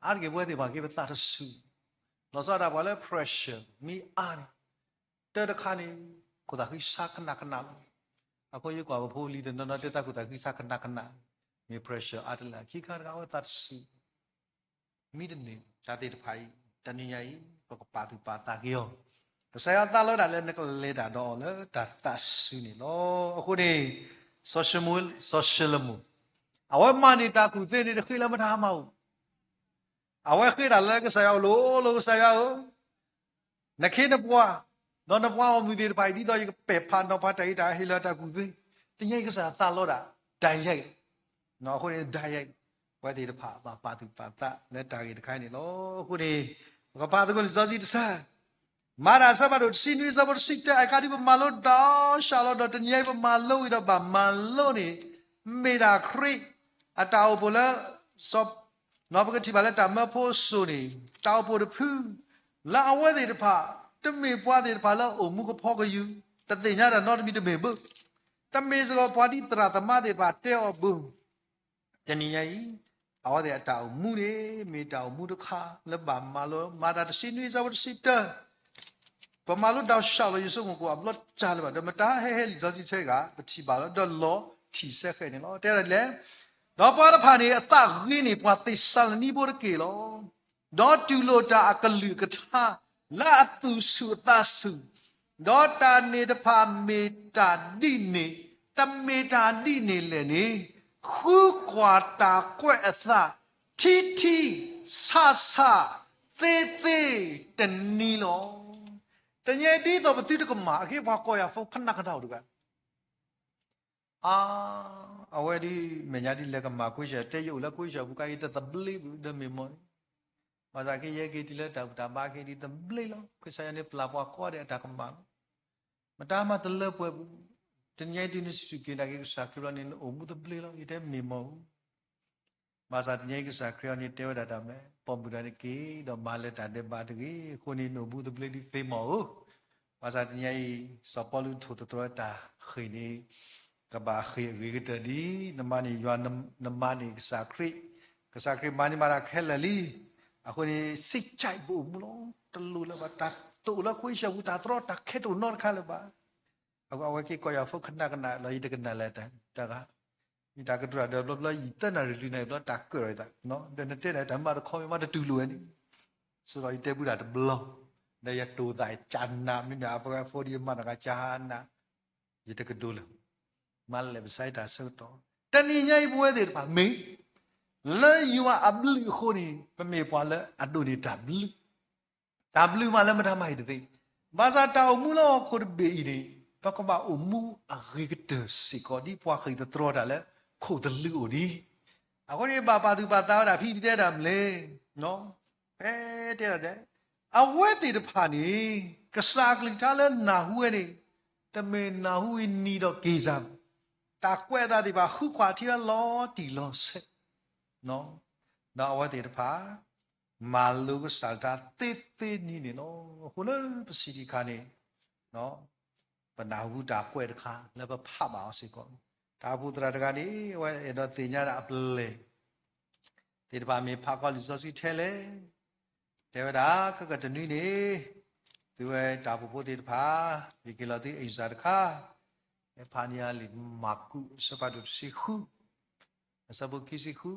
အါတက့ၢ်ပဝဲသ့ၣ်တဖၣ်က့ၤပသးတစူၤ, လီၤဆီဒၣ်တၢ်ပှၤလၢ pressure မ့ၢ်အါန့ၣ်, တၢ်တခါန့ၣ်, ခိၣ်သးဃံဆါကနၣ်ကနၣ်လီၤ. အဃိယကွၢ်ပဖိလံၤတနီၤနီၤတဲတၢ်ခိၣ်သးဃံဆါကနၣ်ကနၣ်, မ့ၢ် pressure အါတလၢခံခါတခါအဝဲသးတစူၤ မ့ၢ်တန့ၢ်တၢ်သ့ၣ်တဖၣ်အံၤ, တနံၤညါအံၤ ပကပာ်သူၣ်ပာ်သးက့ၤအီၤ, ကစၢ်ယွၤသးလီတၢ်လၢနကလဲၤတၢ်ဒီးအီၤလၢတၢ်သးစူၤန့ၣ်လီၤ. အဃိန့ၣ်, စီၤၡမူ, စီၤၡလမိၣ်, အဝဲမၤန့ၢ်တၢ်ကူၣ်သ့န့ၣ် တဃ့လၢမတၤမၤအိၣ် အဝဲဃ့တၢ်လၢကစၢ်ယွၤ, ကစၢ်ယွၤဧၢ, နခ့နပှၤ, ဒီးနပှၤဂီၢ်မုၢ်သ့ၣ်တဖၣ်အံၤ ဒ်သိးယကပဲာ်ဖးနီၤဖးတၢ်အံၤ တၢ်ဟ့ၣ်လီၤတၢ်ကူၣ်သ့, တနံၤညါအံၤကစၢ်သးလီတၢ်, direct, အဃိန့ၣ် direct, ပဝဲသ့ၣ်တဖၣ်ဘၣ်ပာ်သူၣ်ပာ်သးလၢတၢ်ဂ့ၢ်တခါအံၤန့ၣ်လီၤ. အဃိန့ၣ်, ပကဖးသကိးလံာ်စီဆှံတဆၢ မၤတၢ်အဆၢဖးဒိၣ်တဆံနွံအဆၢဖိတဆံတၢ, အဂ့ၢ်ဒ်အံၤပမၤလိဒီးစှၤလီၤဒီး တနံၤညါအံၤပမၤလိဝံၤဒီးဘၣ်မၤလိန့ၣ်, မ့ၢ်ဒၣ်ခရံာ်အတၢ်အိၣ်ဖှိၣ်လၢ, ပကထံၣ်ဘၣ်လၢတၢ်မၢဖိစိၤန့ၣ်, တၢ်အိၣ်ဖှိၣ်တဖု, လၢအဝဲသ့ၣ်တဖၣ်, တမ့ၢ်ပှၤသ့ၣ်တဖၣ်လၢအိၣ်မူကဖီကယူၤ, တသ့ၣ်ညါတၢ်နီတမံၤတမ့ၢ်ဘၣ်, တမ့ၢ်စ့ၢ်ကီးပှၤဒ်သရၣ်သမါသ့ၣ်တဖၣ်တဲအီၤဘၣ် တနံၤညါအံၤ, အဝဲသ့ၣ်အတၢ်အိၣ်မူန့ၣ် မ့ၢ်တၢ်အိၣ်မူတခါလၢဘၣ်မၤလိ, မၤတၢ်တဆံနွံအဆၢဖိတဆံတၢ, ပမၤလိဒီးစှၤလီၤ ယဆိကမိၣ်ကွၢ်အဘျီတၢ်လၢၤဘၣ်, ဒီးမတၤဟဲဟဲလံာ်စီဆှံဆၢဂၤ ပထံၣ်ဘၣ်လီၤ, ဒီးလီၤထံၣ်ဆၢဃဲန့ၣ်လီၤ. တဲဒ်လဲၣ်, ဒီးပှၤတဖၣ်န့ၣ် အသးဂ့ၤန့ၢ်ပှၤသ့းစၤလနံဖိတက့ၢ်လီၤ. ဒီးတူၢ်လိာ်တၢ်အကလုၢ်အကထါ လၢအသူၣ်ဆူၣ်အသးဆူၣ်, ဒီးတၢ်န့ၣ်တဖၣ်မ့ၢ်တၢ်ဒ်န့ၣ်, တမ့ၢ်တၢ်ဒ်န့ၣ်လဲၣ်န့ၣ်, ဃုကွၢ်တၢ်ကွဲးအသး ထံထံဆးဆး သ့သ့တနံၤလီၤ. တနံၤအံၤဒ်သိးပသုတကမၣ် အခ့အပှၤကိးယၤဖိခနၣ်ကနၣ်အိၣ်တဂၤ အါ, အဝဲဒ်မဲာ်ညါဒ်လဲၤကမၤကွ့ၢ်ဆၢ တဲယအိၣ်လၢကွ့ၢ်ဆၢပူၤခါအံၤ တသဘျ့ဘၣ်ဒီးမ့ၢ်မီၢ်န့ၣ်, ဘၣ်ဆၣ်က့ယဲက့ၤတုၤလၢတၢ်ဘူၣ်တၢ်ဘါက့ၤဒ်သဘျ့လီၤ. ကစၢ်ယွၤန့ၣ်ပျၢ်ပှၤကိးဂၤဒဲးအတၢ်ကမၣ်လီၤ. မတၤမၤတလၢပှဲၤပူၤ, တနံၤအံၤတုၤနစူၢ်က့ၤနာ်က့ၤကစၢ်ခရံာ်လီၤန့ၣ် နအိၣ်မူသဘျ့လီၤ. ယတဲမ့ၢ်မီၢ်ဧၢ ဘၣ်ဆၣ်တနံၤအံၤကစၢ်ခရံာ်အံၤန့ၣ် တဲဝဲဒၣ်တၢ်မ့ၢ် ပိာ်မုၣ်တဂၤန့ၣ်က့ၤဒီးမၤလၢတၢ်ဒဲးဘးတဂ့ၤ, အဃိန့ၣ် နအိၣ်မူသဘျ့ဒ်သ့မီၢ်ဧၢ. ဘၣ်ဆၣ်တနံၤအံၤ စီၤပီလူးထိၣ်သတြီၤတၢ်ဃ့ၢ်န့ၣ် ကဘၣ်ဃ့ၢ်အဂ့ၤကတၢၢ်ဒ် နမၤန့ၢ်ယွၤ နမၤန့ၢ်ကစၢ်ခရံာ်, ကစၢ်ခရံာ်မၤန့ၢ်မၤတၢ်ခဲလၢာ်လံ. အဃိန့ၣ် စ့ၢ်ကီးပအိၣ်မူလီၤ. တလိၣ်လၢၤဘၣ် တၢ်တအိၣ်လၢကွ့ၢ်ဆၢပူၤ တၢ်သရီတၢ်ခဲတအိၣ်နီတခါလၢၤဘၣ်. အဃိအဝဲက့ၤကိးယၤဖိခနၣ်ကနၣ်လီၤ ယတကနၣ်လၢၤတၢ်ဂၤ ယတၢ်ကတိၤတၢ်ဒီးဘျီဘျီ ယသၢနၣ်ရံၣ်လွံၢ်နၣ်ရံၣ်ဘျီတၢ်ကၢၣ်လီၤယသး, ဒီးနတဲဒၣ်တၢ်မၤတခီမ့ၢ်မးတတူၢ်လိာ်ဝဲန့ၣ်, ဆိဒီးယတဲဘုဒၣ်တဘျီ, ဒီးယတိာ်သးကနၣ် မ့မ့ၢ်အပှၤဖိဒံးမၤတဂၤကနၣ်, ယတကဒိလၢၤ, မၤလဲၤပစးတၢ်ဆၢကတီၢ်, တနံၤညါအံၤပဝဲသ့ၣ်တဖၣ်မ့ၢ် လၢယွၤအဘျုးအဃိန့ၣ် ပမ့ၢ်ပှၤလၢအဒိးန့ၢ်တၢ်ဘျုး တၢ်ဘျုးမးလၢမတၤမၤအံၤတသ့, ဘၣ်ဆၣ်တၢ်အိၣ်မူလၢဟီၣ်ခိၣ်တဘ့ၣ်အံၤန့ၣ် ပကဘၣ်အိၣ်မူအဂ့ၤကတၢၢ်စ့ၢ်ကီး ဒ်ပှၤဃ့ၢ်သတြီၤတၢ်လၢခိၣ်သလုးအိၣ်ဒံး, အဃိန့ၣ် ဘၣ်ပာ်သူၣ်ပာ်သးဝဲဒၣ်ဖဲတဲဒၣ်မနုၤလဲၣ်, ဖဲတဲဒၣ်ဒဲး, အဝဲသ့ၣ်တဖၣ်န့ၣ် ကစၢ်အကလုၢ်ကထါလၢနၢ်ဟူဝဲန့ၣ် တမ့ၢ်နၢ်ဟူဝံၤနံၤဒီးက့ၤစၢ်, တၢ်ကွဲးအသးသ့ၣ်တဖၣ် ဃုကွၢ်ထံဝဲလီၤတံၢ်လီၤဆဲး ဒီးအဝဲသ့ၣ်တဖၣ် မၤလိကစၢ်တၢ်သ့သ့နံၤန့ၣ်လီၤ. အဃိလၢပစံးဒံးအခါန့ၣ် ပနၢ်ဟူတၢ်ကွဲးတခါလၢပဖးဘၣ်အီၤစ့ၢ်ကီး, တၢ်အိၣ်ဖှိၣ်သရၣ်တဂၤန့ၣ် အဝဲအဲၣ်ဒိးသ့ၣ်ညါဒၣ်အပျဲၢ်သ့ၣ်တဖၣ်မ့ၢ်ဖးကွၢ်လံာ်စီဆှံထဲလဲၣ်, တဲဝဲဒၣ် ခဲကနွံန့ၣ် သုဝဲတၢ်အိၣ်ဖှိၣ်ဖိသ့ၣ်တဖၣ် ဟ့ၣ်က့ၤလီၤသုအ့ၣ်စၢၣ်တခါ, ဖးန့ၢ်အလံာ်မၢ်ကူး အဆၢဖးဒိၣ်တဆံဃု အဆၢဖိခံဆံဃု,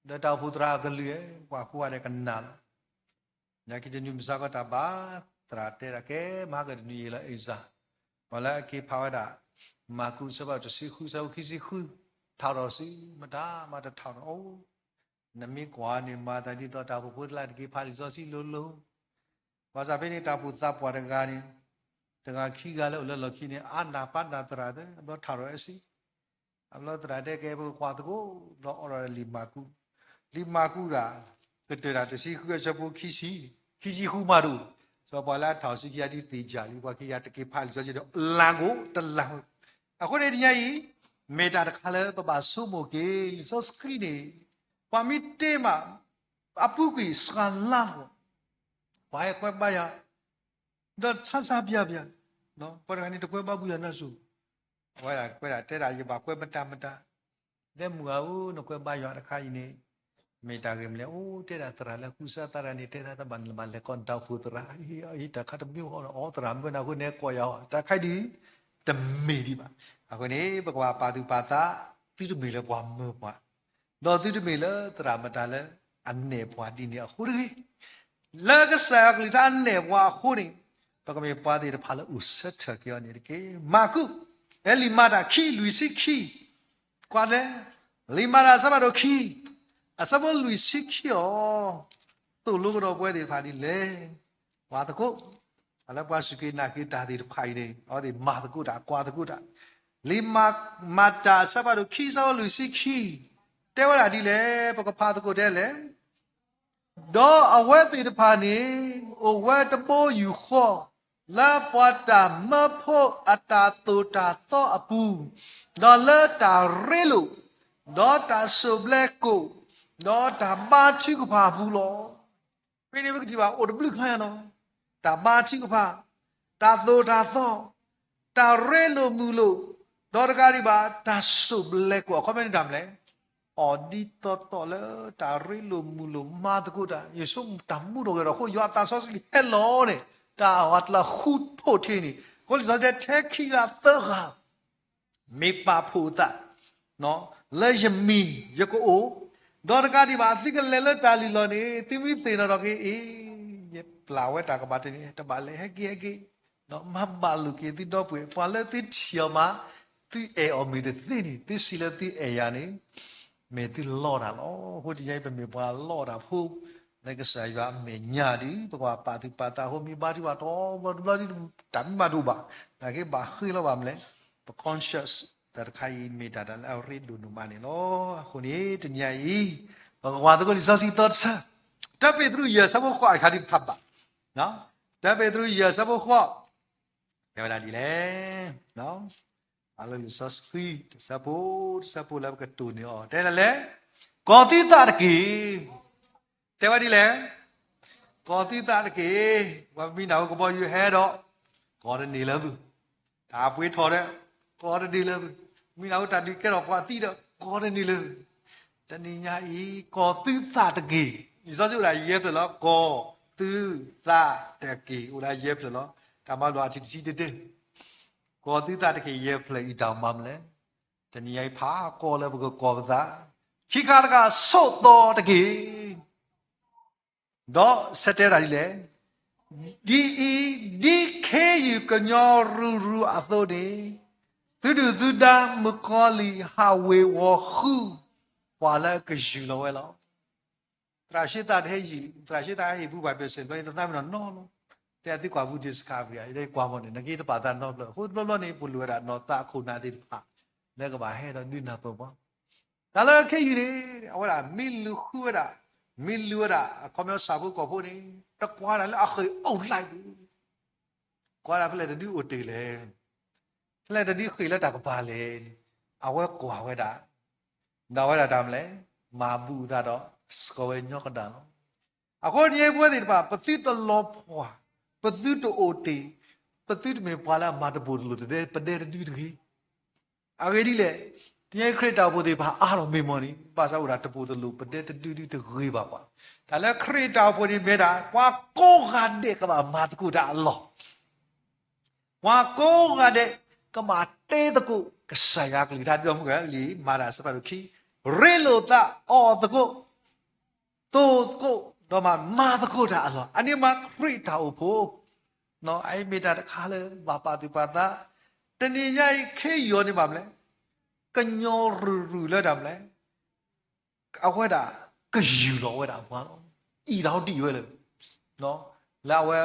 ဒီးတၢ်အိၣ်ဖှိၣ်သရၣ်အကလုၢ် ပှၤကိးဂၤဒဲးကနၣ်လီၤ. ညါခံတနွံမုၢ်ဆါခီတၢ်ဘါ သရၣ်တဲဒၣ်ကဲ မဟါကတနွံယံာ်လီၤအ့ၣ်စၢၣ်, ပှၤလၢအက့ၤဖးဝဲဒၣ် မၢ်ကူးအဆၢဖးဒိၣ်တဆံဃု အဆၢဖိခံဆံဃု, ထးထီၣ်စု မတၤမးတထးထီၣ်အီၤ, နမ့ၢ်ကွၢ်န့ၣ် မၤသးဒ်သိးတၢ်အိၣ်ဖှိၣ်ဖိသ့ၣ်တဖၣ်တက့ၤဖးလံာ်စီဆှံလိၤလိၤ ဘၣ်ဆၣ်ဖဲန့ၣ် တၢ်အိၣ်ဖှိၣ်သးပှၢ်တဂၤန့ၣ် တဂၤခံဂၤလၢအိၣ်လၢလီၢ်ခံန့ၣ် အါနၢ်ပၢ်နၢ်သရၣ်သ့ ဘျီထးထီၣ်ဝဲစ့ၢ်, အဘျီသရၣ်တဲကဲ ပကကွၢ်သကိး ဘျီအိးထီၣ်လံာ်မၢ်ကူး, လံာ်မၢ်ကူးဒၣ် ကတၢၢ်တၢ်တဆံဃုအဆၢဖိခံဆံ, ခံဆံဃုမးတအိၣ်, စီၤပှၤလၢအထးထီၣ်စုခံဂၤဒ်သ့ၣ်ယၢ်လံ ပှၤခံဂၤတက့ၤဖးလံာ်စီဆှံဒီး လၢ်ကိးတလၢ်, အဃိန့ၣ်တနံၤအံၤ မ့ၢ်တၢ်တခါလၢပဘၣ်ဆိကမိၣ်က့ၤ လံာ်စီဆှံန့ၣ် ပှၤမ့ၢ်တဲမး အပူၤကွံာ်စှၤလါလီၤ, ပှၤဟဲကွဲးဘါယွၤ ဒီးဆါဆါပၠးပၠး, ပှၤတဂၤန့ၣ်တကွဲးဘါဘူးယွၤနၢ်စိၤ, အဝဲဒၣ်ကွဲးဒၣ်တဲဒၣ် ယဘၣ်ကွဲးမတၤမတၤ, တဲမုၢ်ဂၤဧၢ နကွဲးဘါယွၤတခါအံၤန့ၣ် မ့ၢ်တၢ်ဂ့ၢ်မနုၤလဲၣ်, အိၣ်တဲဒၣ်သရၣ်လၢကူစါသရၣ်န့ၣ် တဲသးတဘၣ်နဘၣ်လဲၤကိးနတၢ်အိၣ်ဖှိၣ်သရၣ်, အံၤတၢ်ခါတမ့ၢ်ဟီဒီး အိၣ်သရၣ်မၢနၤအဃိန့ၣ်ကိးယၤအီၤ တၢ်ခါအံၤဒုး တမ့ၢ်ဒံးဘၣ်. အဃိန့ၣ် ပကဘၣ်ပာ်သူၣ်ပာ်သး သုတမ့ၢ်လၢပှၤမၢပှၤ ဒီးသုတမ့ၢ်လၢသရၣ်မတၤလၢအနဲၣ်ပှၤဒ်န့ၣ်အဃိတဂ့ၤ. လၢကစၢ်ယွၤကလုၢ်ကထါအနဲၣ်ပှၤအဃိန့ၣ် ပကမ့ၢ်ပှၤသ့ၣ်တဖၣ်လၢအိၣ်ဆၢထၢၣ်က့ၤအီၤန့ၣ်တက့ၢ်. မၢ်ကူး, လံာ်မၤတၢ်ခံ လွံၢ်ဆံခံ, ကွၢ်လဲၣ်, လံာ်မၤတၢ်အဆၢဖးဒိၣ်ခံ, အဆၢဖိလွံၢ်ဆံခံအီၤ, သိၣ်လိကဒီးပဝဲသ့ၣ်တဖၣ်ဒ်လဲၣ်. ကွၢ်သကိး, လၢပှၤစူၢ်က့ၤနာ်က့ၤတၢ်သ့ၣ်တဖၣ်အံၤန့ၣ် အဝဲသ့ၣ်မၤသကိးတၢ် ကွၢ်သကိးတၢ် လံာ်မၤတၢ်အဆၢဖးဒိၣ်ခံ အဆၢဖိလွံၢ်ဆံခံ, တဲဝဲဒၣ်ဒ်လဲၣ်, ပကဖးသကိးတဲလဲၣ်. ဒီးအဝဲသ့ၣ်တဖၣ်န့ၣ် အိၣ်ဝဲတဘိယူၢ်ဃီ လၢပှၤတၢ်မၢဖိအတၢ်သိၣ်တၢ်သီအပူၤ, ဒီးလၢတၢ်ရ့လိာ်, ဒီးတၢ်စိၢ်ဘျဲကိာ်, ဒီးတၢ်ဘါထုကဖၣ်အပူၤလီၤ. ဖဲန့ၣ်ပကထံၣ်ဘၣ်အိၣ်တဘျုးခါညါနီၤ, တၢ်ဘါထုကဖၣ်, တၢ်သိၣ်တၢ်သီ, တၢ်ရ့လိာ်မုာ်လိာ်, ဒီးတကးဒံးဘၣ် တၢ်စိၢ်ဘျဲကိာ် အခီပညီန့ၣ်တၢ်မနုၤလဲၣ်, အီၣ်ဒ်သိးသိးလၢတၢ်ရ့လိာ်မုာ်လိာ်မၤသကိးတၢ်, ယဆိကမိၣ်တၢ်မူထီၣ်ဂဲၤထီၣ်အဃိ ယွၤအသးစီဆှံဟဲလီၤန့ၣ် တၢ်အတလၢဃူဖိးထီၣ်န့ၣ်, အဃိလံာ်စီဆှံတဲထဲခံဂၤသၢဂၤ မ့ၢ်ပာ်ဖှိၣ်အသး လၢယမံၤယကအိၣ်, ဒီးတကးဒံးဘၣ် သုကလဲၤလၢတၢ်လုၢ်လီၢ်န့ၣ် သုမ့ၢ်သ့ၣ်နီၣ်ထီၣ်က့ၤ အ့, ယပျၢ်ဝဲတၢ်ကဘၣ်တန့ၢ် တဘၣ်လဲၤ ဟဲက့ၤဟဲက့ၤ, မၤဘၣ်လိာ်က့ၤသုဒီပုၢ်ဝဲၢ် ပှၤလၢသုထံၣ်အီၤမး, သုအဲၣ်အီၤမ့ၢ်တသ့န့ၣ် သုစံးလၢသုအဲၣ်ယၤန့ၣ် မ့ၢ်သုလီတၢ်လီၤ. အဃိတနံၤအံၤ ပမ့ၢ်ပှၤလီတၢ်ဖိ လၢကစၢ်ယွၤအမဲာ်ညါဒီး ပကဘၣ်ပာ်သူၣ်ပာ်သးအဃိ မ့ၢ်ဘါထုကဖၣ်တဘျီတဘျီဒီး တၢ်မ့ၢ်ဘၣ်ဒိဘၣ် နာ်က့ဘၣ်ဃ့လီၤဘၣ်မနုၤလဲၣ်, ပ conscience တၢ်တခါအံၤ မ့ၢ်တၢ်တၢ်လၢအရ့ဒိၣ်ဒိၣ်မးန့ၣ်လီၤ. အဃိန့ၣ် တနံၤအံၤ ပကကွၢ်သကိးလံာ်စီဆှံသီတဆၢ, တၢပ့းတရူးယဲၢ်ဆၢဖိဃိး အခါဒံးဖးဘၣ်, တၢပ့းတရူးယဲၢ်ဆၢဖိဃိး တဲဝဲဒၣ်ဒ်လဲၣ်, အလၢလံာ်စီဆှံ တဆၢဖိ တဆၢဖိလၢပကတိၢ်န့ၢ်အီၤ တဲဒ်လဲၣ်, ကီၤသုသးတက့ၢ်. တဲဝဲဒ်လဲၣ်, ကီၤသုသးတက့ၢ်. ပှၤမံနၢ်ဟူကဘီယူၤဟဲဒီး ကီၤတန့ၢ်လၢၤဘၣ်, တၢ်ပှ့ၤထီၣ်ဒီး ကီၤတန့ၢ်လၢၤဘၣ်, မံနၢ်ဟူတၢ်ဒုးကဲထီၣ်ပှၤသံဒီး ကီၤတန့ၢ်လၢၤဘၣ်. တနံၤညါအံၤ ကီၤသုသးတက့ၢ်. လံာ်စီဆှံအိၣ်ဒၣ်ယဲၢ်ဖျၢၣ်လီၤ. ကီၤသုသးတက့ၢ် အိၣ်ဒၣ်ယဲၢ်ဖျၢၣ်လီၤ. တၢ်မၤလိာ်အထံၣ်တဆံတတဲ ကီၤသုသးတက့ၢ်ယဲၢ်ဖျၢၣ်အံၤတၢ်မၤမနုၤလဲၣ်. တနံၤညါအံၤဖးကီၤလၢပကကီၤပသး, ခံခါတခါဆိးသီတက့ၢ်. ဒီးဆၢတဲဝဲဒၣ်ဒ်လဲၣ်, ဒ်အံၤ, ဒ်ခ့ယုၢ်ကညီရူၤရူၤအသိးန့ၣ်, သုဒုၣ်သုဒါမုၣ်ကီၤလံၢ်ဟးဝ့ၤဝီၤဃုာ်ပှၤလၢကယူၢ်လီၤဝဲလီၤ. သရၣ်ရှ့သးတဟဲယံာ်, သရၣ်ရှ့သးဟဲဟ့ၣ်ပူၤပှၤပၢၢ်ဆၢဘျီ ယတသးမ့ၢ်နီၢ်နီၢ်လီၤ. တဲသုကွၢ်ပူၤ Discovery ယကွၢ်မီၢ်န့ၣ် နက့တပာ်သးနီတဘျီ, အဃိတဘျီဘျီန့ၣ် ပလိၣ်ဝဲဒၣ်နီၢ်သးအခိၣ်နၢ်သ့ၣ်တဖၣ် လၢကဘၣ်ဟဲဒီးဒုးနၢ်ပၢၢ်ပှၤ တၢ်လၢခဲအံၤန့ၣ် အဝဲဒၣ်မ့ၢ်လူၤဃုဝဲဒၣ်, မ့ၢ်လူၤဝဲဒၣ် အခီပညီဆၣ်ဖိကီၢ်ဖိန့ၣ် တကွၢ်ဒၣ်လၢအဃ့ၢ်အိၣ်လဲၣ်, ကွၢ်ဒၣ်ဖဲလဲၣ်တဒုးအိၣ်တ့ၢ်လဲၣ်, ဖဲလဲၣ်တဒုးဃ့ၢ်လၢတၢ်ကပၤလဲၣ်, အဝဲကွၢ်ဝဲဒၣ်, ဒီးဝဲဒၣ်တၢ်မနုၤလဲၣ်, မၤဘူၣ်အသးဒီး စှီၤဝဲညီကဒၣ်လီၤ. အဃိတနံၤအံၤပဝဲသ့ၣ်တဖၣ် ပသုတလီၤပှီၢ်, ပသုတအိၣ်တ့ၢ်, ပသုတမ့ၢ်ပှၤလၢအမၤတပိၢ်တလိၣ်တဒဲ ပဒဲတဒုတဂ့ၤ အဂ့ၢ်ဒ်လဲၣ်, တနံၤအံၤခရံာ်တၢ်အိၣ်ဖှိၣ်သ့ၣ်တဖၣ်အါထီၣ်မ့ၢ်မီၢ်န့ၣ် ဘၣ်ဆၣ်အိၣ်ဒၣ်တပိၢ်တလိၣ် ပဒဲတဒုဒုတဂ့ၤဘၣ်ပှၤ, တၢ်လၢခရံာ်တၢ်အိၣ်ဖှိၣ်န့ၣ်မ့ၢ်ဒၣ် ပှၤကိးဂၤဒဲးကဘၣ်မၤသကိးတၢ်အလီၢ် ပှၤကိးဂၤဒဲး ကဘၣ်တဲသကိးကစၢ်ယွၤကလုၢ်ကထါ ဒ်သိးမုၢ်ဂၤလံာ်မၤတၢ်အဆၢဖးဒိၣ်ခံ, ရ့လိာ်သးအီၣ်သကိး, သိၣ်သကိး, ဒီးမၤမၤသကိးတၢ်အလီၢ်, အန့ၣ်မ့ၢ်ခရံာ်တၢ်အိၣ်ဖှိၣ်, အအံၤမ့ၢ်တၢ်တခါလၢဘၣ်ပာ်သူၣ်ပာ်သး, တနံၤညါအံၤခ့ယုၢ်န့ၣ်ဘၣ်မနုၤလဲၣ်, ကညီရူၤရူၤလၢတၢ်မနုၤလဲၣ် အဝဲဒၣ်ကယူၢ်လီၤဝဲဒၣ်ပှၤလီၤ. အံၤတၢ်ဟီဒံးဝဲလၢ လၢအဝဲ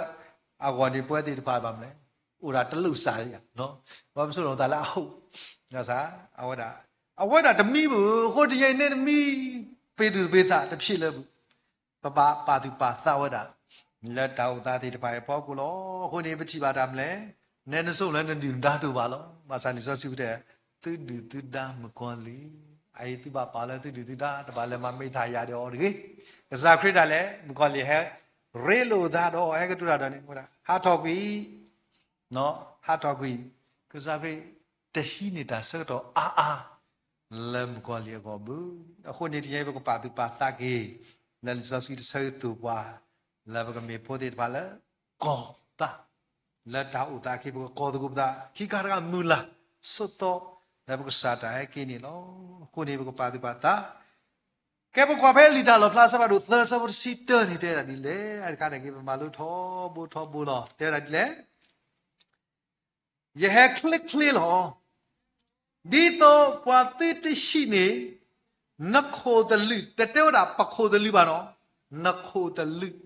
အဂီၢ်န့ၣ် ပဝဲသ့ၣ်တဖၣ်ဘၣ်မနုၤလဲၣ်, အိၣ်ဒၣ်တလိၣ်စၢ်လံ, ပှၤပစိၤလိာ်သးလၢအဟိၣ်, အဝဲဒၣ်, အဝဲဒၣ်တမံဘၣ်, အဃိတနံၤအံၤန့ၣ်တမံ, ပ့ၤသူၣ်ပ့ၤသးတဖျ့လၢပူၤ ပဘၣ်ပာ်သူၣ်ပာ်သးဝဲဒၣ် လၢတၢ်အိၣ်သးသ့ၣ်တဖၣ်အဖီခိၣ်လီၤ. အဃိန့ၣ် ပထံၣ်ဘၣ်တၢ်မနုၤလဲၣ်, နဲနစိလၢနဒုၣ်နဒါတအိၣ်ဘၣ်လီၤ. ဘၣ်ဆၣ်လံာ်စီဆှံတဲ, သုဒုၣ်သုဒါမုၣ်ကီၤလံၢ်, အအံၤသုဘၣ်ပာ်လၢသုဒုၣ်သုဒါ တဘၣ်လဲၤမၤမ့ၢ်တၢ်ယၤဒီးအီၤတဂ့ၤ. ကစၢ်ခရံာ်ဒၣ်လဲာ် မုၣ်ကီၤလံၢ်ဟဲ ရ့လိာ်သးဒီးဟဲကတိၤတၢ်ဒီးန့ၣ်ဝဲဒၣ် ဟးထီၣ်ကွံာ် ဟးထီၣ်ကွံာ်, ကစၢ်ခရံာ်တဟံးန့ၢ်တၢ်ဆၢကတီၢ်အါအါ လၢမုၣ်ကီၤလံၢ်အဂီၢ်ဘၣ်. အဃိန့ၣ် တနံၤအံၤပကပာ်သူၣ်ပာ်သးက့ၤ လၢလံာ်စီဆှံတဆၢအသိးပှၤ လၢပကမ့ၢ်ဖိသ့ၣ်တဖၣ်လၢ ကီၤသး, လၢတၢ်အိၣ်သးအခံ ပကကီၤသကိးပသး, ခံခါတခါမုၢ်လၢ် ဆိးသီ လၢပကစၢ်တၢ်ဟဲက့ၤန့ၣ်လီၤ. အဃိန့ၣ် ပကပာ်သူၣ်ပာ်သး ကဲပကွၢ်ဖဲလံာ်တၢ်လီၣ်ဖျါအဆၢဖးဒိၣ်သၢ အဆၢဖိတဆံတၢန့ၣ် တဲဒၣ်ဒ်လဲၣ်. အတခါန့ၣ်က့ၤ ပမၤလိထီဘိထီဘိလီၤ. တဲဝဲဒၣ်ဒ်လဲၣ်, ယဟဲချ့ချ့လီၤ. ဒ်သိးပှၤသုတဟံးန့ၢ် နခိၣ်သလုး, တတဲဝဲဒၣ်ပခိၣ်သလုးဘၣ်နီၤ, နခိၣ်သလုး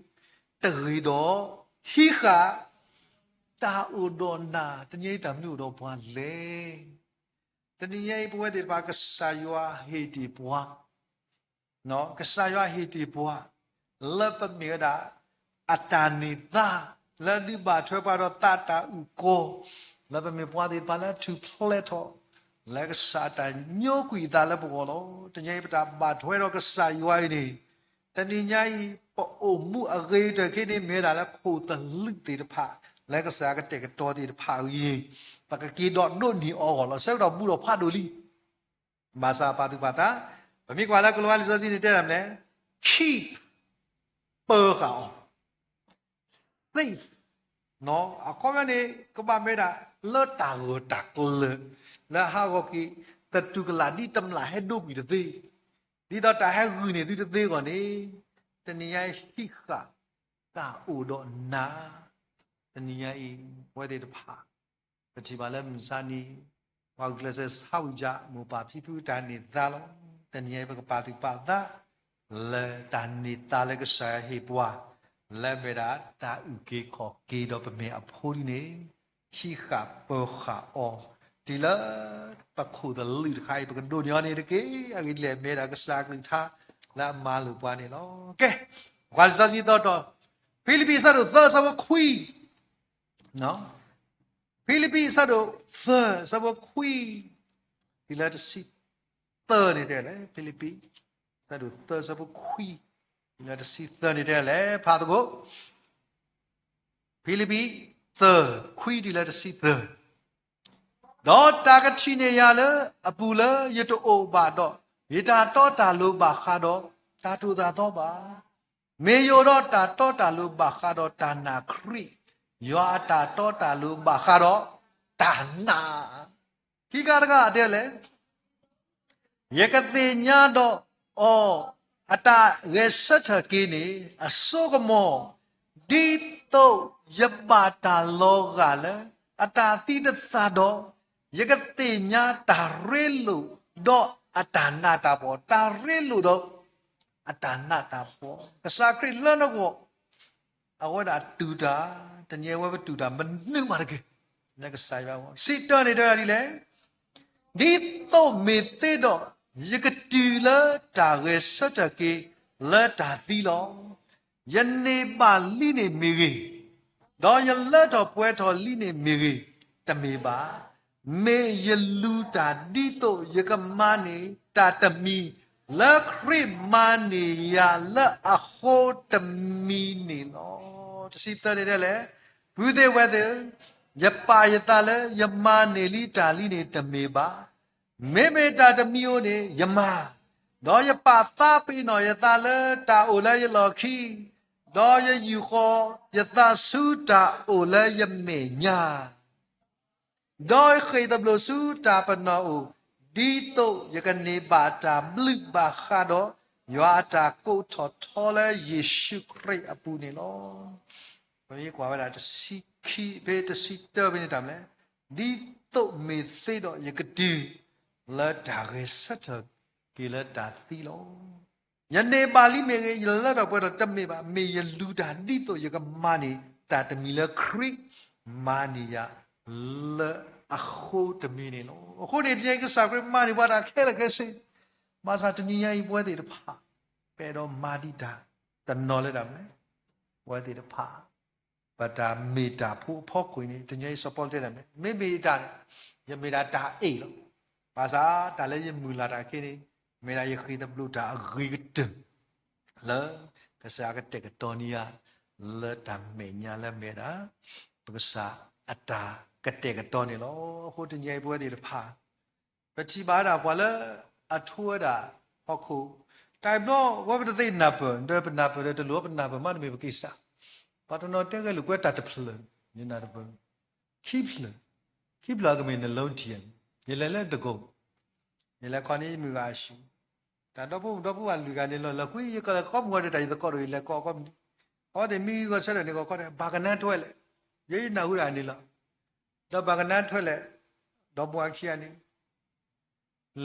တဂ့ၤဒီး ဟံးဃာ်တၢ်အိၣ်ဒီးနၤ. တနံၤအံၤတၢ်မနုၤအိၣ်ဒီးပှၤလဲၣ်. တနံၤအံၤပဝဲသ့ၣ်တဖၣ် ကစၢ်ယွၤဟ့ၣ်တ့ၢ်ပှၤ ကစၢ်ယွၤဟ့ၣ်တ့ၢ်ပှၤ လၢပမ့ၢ်ဝဲဒၣ် အတၢ်န့ၢ်သါ လၢဒုးဘၣ်ထွဲပှၤဒီးသးတၢ်အုၣ်ကီၤ, လၢပမ့ၢ်ပှၤသ့ၣ်တဖၣ်လၢအထူၣ်ဖျဲးထီၣ် လၢကစၢ်တၢ်ညိကွံာ်အသးလၢပဂီၢ်လီၤ. တနံၤအံၤပတၢ်ဘၣ်ထွဲဒီးကစၢ်ယွၤအံၤန့ၣ်, တနံၤညါအံၤ ပအိၣ်မူအဂ့ၤကတၢၢ်ခဲအံၤန့ၣ် မ့ၢ်ဝဲဒၣ်လၢခိၣ်သလုးသ့ၣ်တဖၣ် လၢကစၢ်ကတဲာ်ကတီၤသ့ၣ်တဖၣ်အံၤ ပကက့ၤဒီးဒိးန့ၢ်အီၤအဂီၢ်လီၤ. ဆၢကတီၢ်ဘူးဒီးဖးဒိၣ်လံ ဘၣ်ဆၣ်ပာ်သူၣ်ပာ်သး, ပမ့ၢ်ကွၢ်လၢကီၤလံၢ်အလံာ်စီဆှံန့ၣ်တဲဒၣ်မနုၤလဲၣ်, keep ပၢဃာ်အီၤ, save အခီပညီန့ၣ် ကဘၣ်မ့ၢ်ဒၣ်လၢတၢ်ဂၢၢ်တၢ်ကျၢၤ လၢဟးဂီၤက့ၤ သတူၢ်ကလာ်ဒ်တမျၢ်ဟဲဒိကွံာ်တသ့, ဒ်သိးတၢ်ဟဲဂုာ်န့ၢ်သုတသ့အဂီၢ်န့ၣ်, တနံၤညါအံၤဟံးဃာ်တၢ်အိၣ်ဒီးနၤ, တနံၤညါအံၤ ပဝဲသ့ၣ်တဖၣ် ပထံၣ်ဘၣ်လၢမုၢ်မဆါနံၤ ပှၤဂုာ်ကျဲးစၢးဆါဝံၤဒၣ် မိၢ်ပၢ်ဖံဖုတၢ်န့ၢ်သါလီၤ. တနံၤအံၤပကပာ်သူၣ်ပာ်သး လၢတၢ်န့ၢ်သါလၢကစၢ်ယွၤဟ့ၣ်ပှၤ လၢအမ့ၢ်ဒၣ်တၢ်အုၣ်က့ၤခီၣ်က့ၤဒီးပမဲာ်အဖိဒ်န့ၣ် ဟံးဃာ်ပၢၤဃာ်အီၤ တုၤလၢပခိၣ်သလုးတခါအံၤ ပကဒိးန့ၢ်အီၤန့ၣ်တက့ၢ်. အဂ့ၢ်ဒ်လဲၣ် မ့ၢ်ဒၣ်ကစၢ်အကလုၢ်ကထါ လၢအမၤလိာ်ပှၤန့ၣ်လီၤ. ကဲ, ပကွၢ်လံာ်စီဆှံသီတီ, ဖံလံးပံးအဆၢဒိၣ်သၢအဆၢဖိခွံ, ဖံလံးပံးအဆၢဒိၣ်သၢ အဆၢဖိခွံ တုၤလၢတဆံသၢန့ၣ်တဲလဲၣ်. ဖံလံးပံး အဆၢဒိၣ်သၢ အဆၢဖိခွံ တုၤလၢတဆံသၢန့ၣ်တဲလဲၣ်. ဖးသကိး ဖံလံးပံး သၢ ခွံ တုၤလၢတဆံသၢ, ဒီးတၢ်ကထံၣ်န့ၢ်ယၤလၢအပူၤလၢယတအိၣ်ဘၣ်ဒီး, ယတၢ်တီတၢ်လိၤဘၣ်ဃးဒီးတၢ်သိၣ်တၢ်သီဘၣ်. မ့ၢ်ယအိၣ်ဒီးတၢ်တီတၢ်လိၤဘၣ်ဃးဒီးတၢ်နာ်ခရံာ်, ယွၤအတၢ်တီတၢ်လိၤဘၣ်ဃးဒီးတၢ်နာ် ခံခါတခါတဲလဲၣ်, ယကသ့ၣ်ညါဒီးအီၤ အတၢ်ဂဲၤဆၢထၢၣ်က့ၤန့ၣ် အစိကမီၤ, ဒ်သိးယဘၣ်တၢ်လီၤဂာ်လၢအတၢ်သံတသၣ်ဒီး, ယကသ့ၣ်ညါတၢ်ရ့လိာ်ဒီးအတၢ်နးတၢ်ဖှီၣ်, တၢ်ရ့လိာ်ဒီးအတၢ်နးတၢ်ဖှီၣ်, ကစၢ်ခရံာ်လၢနဂီၢ် အဝဲဒၣ်တူၢ်တၢ်, တနံၤအံၤဝဲပတူၢ်တၢ်မနုၤမးတဂ့ၤ, လၢကစၢ်ယွၤအဂီၢ်, စံးတၢ်န့ၣ်တဲဒ်လဲၣ်, ဒ်သိးမ့ၢ်သ့ဒီး ယကတုၤလၢတၢ်ဂဲၤဆၢထၢၣ်က့ၤလၢတၢ်သံလီၤ. ယန့ၢ်ဘၣ်လံန့ၣ်မ့ၢ်ဂ့ၤ, ဒီးယလၢထီၣ်ပှဲၤထီၣ်လံန့ၣ်မ့ၢ်ဂ့ၤ, တမ့ၢ်ဘၣ်. မ့ၢ်ယလူၤတၢ်ဒ်သိးယကမၤန့ၢ်တၢ်တမံၤ လၢခရံာ်မၤန့ၢ်ယၤလၢအဃိတမံၤန့ၣ်လီၤ. တဆံသၢန့ၣ်တဲလဲၣ်, ပုၢ်သ့ၣ်ဝဲၢ်သ့ၣ်, ယပာ်ယသးလၢယမၤန့ၢ်လံတၢ်လံန့ၣ်တမ့ၢ်ဘၣ်. မ့မ့ၢ်တၢ်တမံၤဧိၤန့ၣ် ယမၤ, ဒီးယပာ်သးပ့ၤနီၣ်ယသးလၢတၢ်အိၣ်လၢယလီၢ်ခံ, ဒီးယယူာ်ဃီယသးဆူတၢ်အိၣ်လၢယမဲာ်ညါ ဒီးယဃ့ၢ်သဘျိးဆူတၢ်ပနီၣ်အအိၣ်, ဒ်သိးယကန့ၢ်ဘၣ်တၢ်ဘျုးဘၣ်ဃးဒီး ယွၤအတၢ်ကိးထီၣ်ထီလၢယ့ၣ်ၡူးခရံာ်အပူၤန့ၣ်လီၤ. ပမ့ၢ်ကွၢ်ဝဲဒၣ်တဆံခံဖဲတဆံတၢဖဲန့ၣ်တၢ်မနုၤလဲၣ်, ဒ်သိးမ့ၢ်သ့ဒီးယကတုၤ လၢတၢ်ဂဲၤဆၢထၢၣ်က့ၤလၢတၢ်သံလီၤ. ယန့ၢ်ဘၣ်လံမ့ၢ်ဂ့ၤ, ယလၢထီၣ်ပှဲၤထီၣ်တမ့ၢ်ဘၣ်, မ့ၢ်ယလူၤတၢ်ဒ်သိးယကမၤန့ၢ်တၢ်တမံၤလၢခရံာ်မၤန့ၢ်ယၤလၢအဃိတမံၤန့ၣ်လီၤ. အဃိန့ၣ် တနံၤအံၤကစၢ်ခရံာ်မၤန့ၢ်ပှၤတၢ်ခဲလၢာ်ခဲဆ့, ဘၣ်ဆၣ်တနံၤညါအံၤပဝဲသ့ၣ်တဖၣ် ပအဲၣ်ဒိးမၤဒံးတၢ်တနီၤလၢတၢ်မနုၤလဲၣ်, ပဝဲသ့ၣ်တဖၣ် ပတၢ်မ့ၢ်တၢ်ဖိအဖီခိၣ်န့ၣ် တနံၤအံၤစီၤပီလူးတဲဒၣ်မ့ၢ်, မ့မ့ၢ်ယတၢ်န့ၣ် ယမ့ၢ်ဒၣ်တၢ်အ့ၣ်လီၤ. ဘၣ်ဆၣ်တၢ်လၢယမုၢ်လၢ်တၢ်ခဲအံၤန့ၣ် မ့ၢ်ဒၣ်ယဃ့ၢ်သဘျိးတၢ်အဂ့ၤကတၢၢ် လၢကစၢ်ကတဲာ်ကတီၤန့ၢ်ယၤ လၢတၢ်မဲာ်ညါလၢမ့ၢ်ဒၣ် ပကစၢ်အတၢ်ကတဲာ်ကတီၤန့ၣ်လီၤ. အဃိတနံၤအံၤပဝဲသ့ၣ်တဖၣ် ပထံၣ်ဘၣ်ဝဲဒၣ်ပှၤလၢအထိဝဲဒၣ်ဟီၣ်ခိၣ်, တၢ်ဘျီဝဲပတသ့ၣ်နၢ်ပၢၢ်, ဒီးပနၢ်ပၢၢ်ဒီးတလိၣ်ပနၢ်ပၢၢ်မးတမ့ၢ်ပက့ၤစး, ပှၤတနီၤတဲဂဲၤလိာ်ကွဲတၢ်တဖျၢၣ်, ယနၢ်တပၢၢ်, ခံဖျၢၣ်, ခံဖျၢၣ်အကမ့ၢ်နလီၤထံၣ်, ယလဲၤလၢတကိး, ယလဲၤခီန့ၣ်ယမုၢ်ဂၤအဆံး, တၢ်ဒီဖိမုၣ်ဒီဖိဝဲလွံၢ်ဂၤန့ၣ်လီၤ, လၢကွံယကလဲၤကိးမုၢ်ဂီၤဒီးတၢ်ယသကိးဒီးယလဲၤကိးအီၤကိးမုၢ်, အဝဲသ့ၣ်မံဂီၤဆၢထၢၣ်န့ၣ် ကီးခီဒီး ဘၣ်ကနါထွဲလဲၣ်, ယဲယနၢ်ဟူဒၣ်န့ၣ်လီၤ. ဒီးဘၣ်ကနါထွဲလဲၣ်, ဒီးပှၤခံဂၤန့ၣ်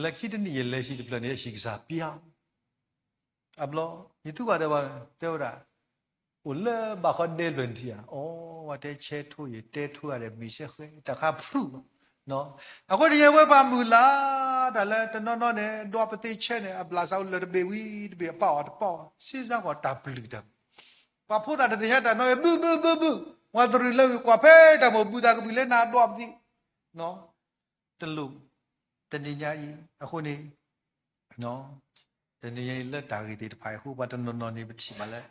လၢခံတနံၣ်ယလဲၤဟံၣ်တဖျၢၣ်န့ၣ် အဟံၣ်ကစၢ်ပျၢ်, အဘျီ ယသူၣ်ကီၢ်ဒီးတဲဝဲဒၣ်, အိၣ်လၢဘၣ်ဃီဒဲဖျၢၣ်နထံၣ်ဧါ, အိ ဝဲတဲဆဲးထိယတဲထိဂၤဒီးမ့ၢ်ဆဲးဃဲ တၢ်ခါဖုၣ်လီၤ. အဃိတနံၤအံၤဝဲပှၤမုၢ်လၢ် တၢ်လၢတနီၤနီၤန့ၣ် ဒွးပသ့ဆဲးန့ၣ် အဘျးစးအိၣ်လၢတဘ့ၣ်ဝံၤတဘ့ၣ်အပာ်အီၤတပာ်အီၤ စ့စါကီးတၢ်ပျုၢ်တၢ် ပှၤဖိသၣ်တသ့ၣ်ညါတၢ်နီၤ ဘုဘုဘုဘု, ပှၤသရူးလၢကွၢ်ဖဲတၢ်မိၢ်ဘူၣ်သးကပုၢ်လၢနၤဒွးပသ့ တလိၣ်, တနံၤညါအံၤ, အဃိန့ၣ်, တနံၤညါအံၤလၢတၢ်ဂ့ၢ်သ့ၣ်တဖၣ်အံၤအဃိ ပှၤတနီၤနီၤန့ၣ် ပထံၣ်ဘၣ်လၢ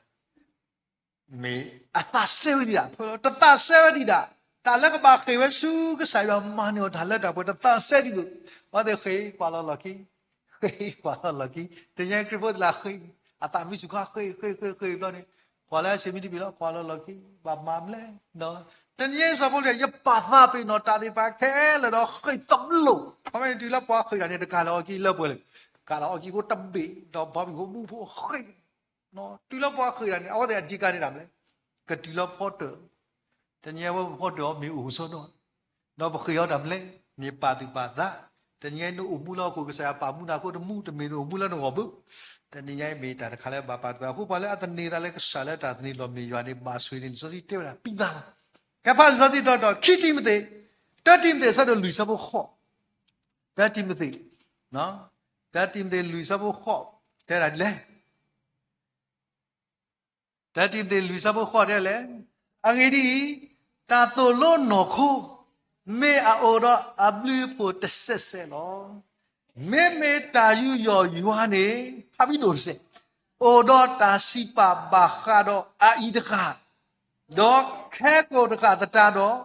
မ့ၢ်အသးစဲဝဲဒံးဒၣ်, တသးစဲဝဲဒံးဒၣ်, တၢ်လၢကဘၣ်ဃ့ၢ်ဝဲဆူကစၢ်ယွၤမၤန့ၢ်အီၤတၢ်လၢတၢ်ပှဲၤ တသးစဲဒံးဘၣ်, ပှၤသ့ၣ်ဃ့ၢ်ကွၢ်လီၤလီၢ်ခံ, ဃ့ၢ်ကွၢ်လီၤလီၢ်ခံ, တနံၤညါအံၤခရံာ်ဖိသ့ၣ်လၢဃ့ၢ်, အသးမံဆူၣ်ခီဃ့ၢ် ဃ့ၢ် ဃ့ၢ် ဃ့ၢ်ဘျီန့ၣ်, ကွၢ်လၢအဆ့ၣ်မံတဘ့ၣ်လီၤ ကွၢ်လီၤလီၢ်ခံ, ဘၣ်မၤမလဲၣ်, တနံၤညါအံၤစီၤပီလူး ယပာ်သးပ့ၤနီၣ်တၢ်သ့ၣ်တဖၣ်ခဲလၢာ်ဒီးဃ့ၢ်သဘျိး, ခီမ့ၢ်န့ၣ်တုၤလၢပှၤဃ့ၢ်တၢ်န့ၣ် တကးလီၤအီၤကံလၢပှဲၤလၢ, ကးလီၤအီၤကံဖိတဘ့ၣ်, ဒီးဘီမုၢ်ဖိမူဖိဃ့ၢ် တုၤလၢပှၤဃ့ၢ်တၢ်န့ၣ် အဝဲသ့ၣ်အဓိကန့ၣ်တၢ်မနုၤလဲၣ်, ကတုၤလၢဖီတၢၣ်, တနံၤညါဝဲပဖီတၢၣ်အီၤမ့ၢ်အိၣ်ဆိနီၤ, ဒီးပဃ့ၢ်အီၤတၢ်မနုၤလဲၣ်, မ့ၢ်ပာ်သူၣ်ပာ်သး, တနံၤညါအံၤနအိၣ်မူလၢဟီၣ်ခိၣ်ကစၢ်ယွၤပာ်မူနၤအဃိတမူ, တမ့ၢ်နအိၣ်မူလၢနဂီၢ်ဘၣ်. တနံၤညါအံၤမ့ၢ်တၢ်တခါလၢဘၣ်ပာ်သူၣ်ပာ်သးအဃိ ပှၤလၢအသန့ၤသးလၢကစၢ်လၢတၢ်သန့ၤလီၢ်မ့ၢ်ယွၤန့ၣ် ဘၣ်ဆိၣ်ဂ့ၤန့ၣ် လံာ်စီဆှံတဲဝဲဒၣ် ပံသးလီၤ. ကဲဖးလံာ်စီဆှံဒီး ခံတံၤမသ့း, တၢတံၤမသ့း အဆၢဒိၣ်လွံၢ် အဆၢဖိဃိး, တၢတံၤမသ့း, တၢတံၤမသ့း လွံၢ် အဆၢဖိဃိး တဲဒၣ်ဒ်လဲၣ်. တၢတံၤမသ့း လွံၢ် အဆၢဖိဃိး တဲလဲၣ်, အဂ့ၢ်ဒ်အံၤ, တၢ်သိၣ်လိနီၢ်ခိ မ့ၢ်အအိၣ်ဒီးအဘျုးအဖှိၣ်တစဲးစဲးလီၤ. မ့မ့ၢ်တၢ်ယူးယီၣ်ယွၤန့ၣ် ဖးဘံၣ်ဒိၣ်တစဲး, အိၣ်ဒီးတၢ်စံးပာ်ဘၣ်ဃးဒီးအအံၤတဃၣ်, ဒီးခဲကိာ်တဃၣ်သတးဒီး,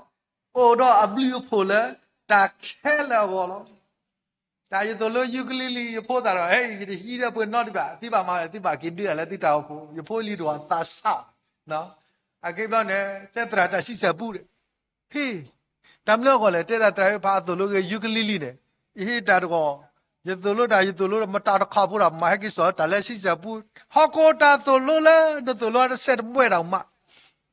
အိၣ်ဒီးအဘျုးအဖှိၣ်လၢတၢ်ခဲလၢာ်အဂီၢ်လီၤ. တၢ်ယသိၣ်လိယူကလံလံ ယဖိသၣ်ဒီး ဟဲ ယတဟံးဒီးပှၤနီတဘျီဘၣ်, သုဘၣ်မၤ သုဘၣ်က့ၤဒုးတၢ်လၢသုတၢ်အိၣ်ဖှိၣ်, ယဖိလံၤတဂၤသးစၢ်, အက့ဘျီန့ၣ် တဲသရၣ်တၢ်ဆံဆဲၣ်ပူဒီး, ဟ့ၣ်, တၢ်မနုၤအဂီၢ်လဲၣ်, တဲသရၣ်တၢ်ဖးအသိၣ်လိဂ့ၤ ယူကလံလံန့ၣ်, ယဟ့ၣ်တၢ်တဂီၢ်, ယသိၣ်လိတၢ် ယသိၣ်လိဒီး မတၤတခီဖိဒီး မၤဟဲက့ၤစိာ်တၢ်လၢဆံဆဲၣ်ပူ, ဟီၣ်ခိၣ်တၢ်သိၣ်လိလၢနသိၣ်လိတစဲးတမှဲဒၣ်မး,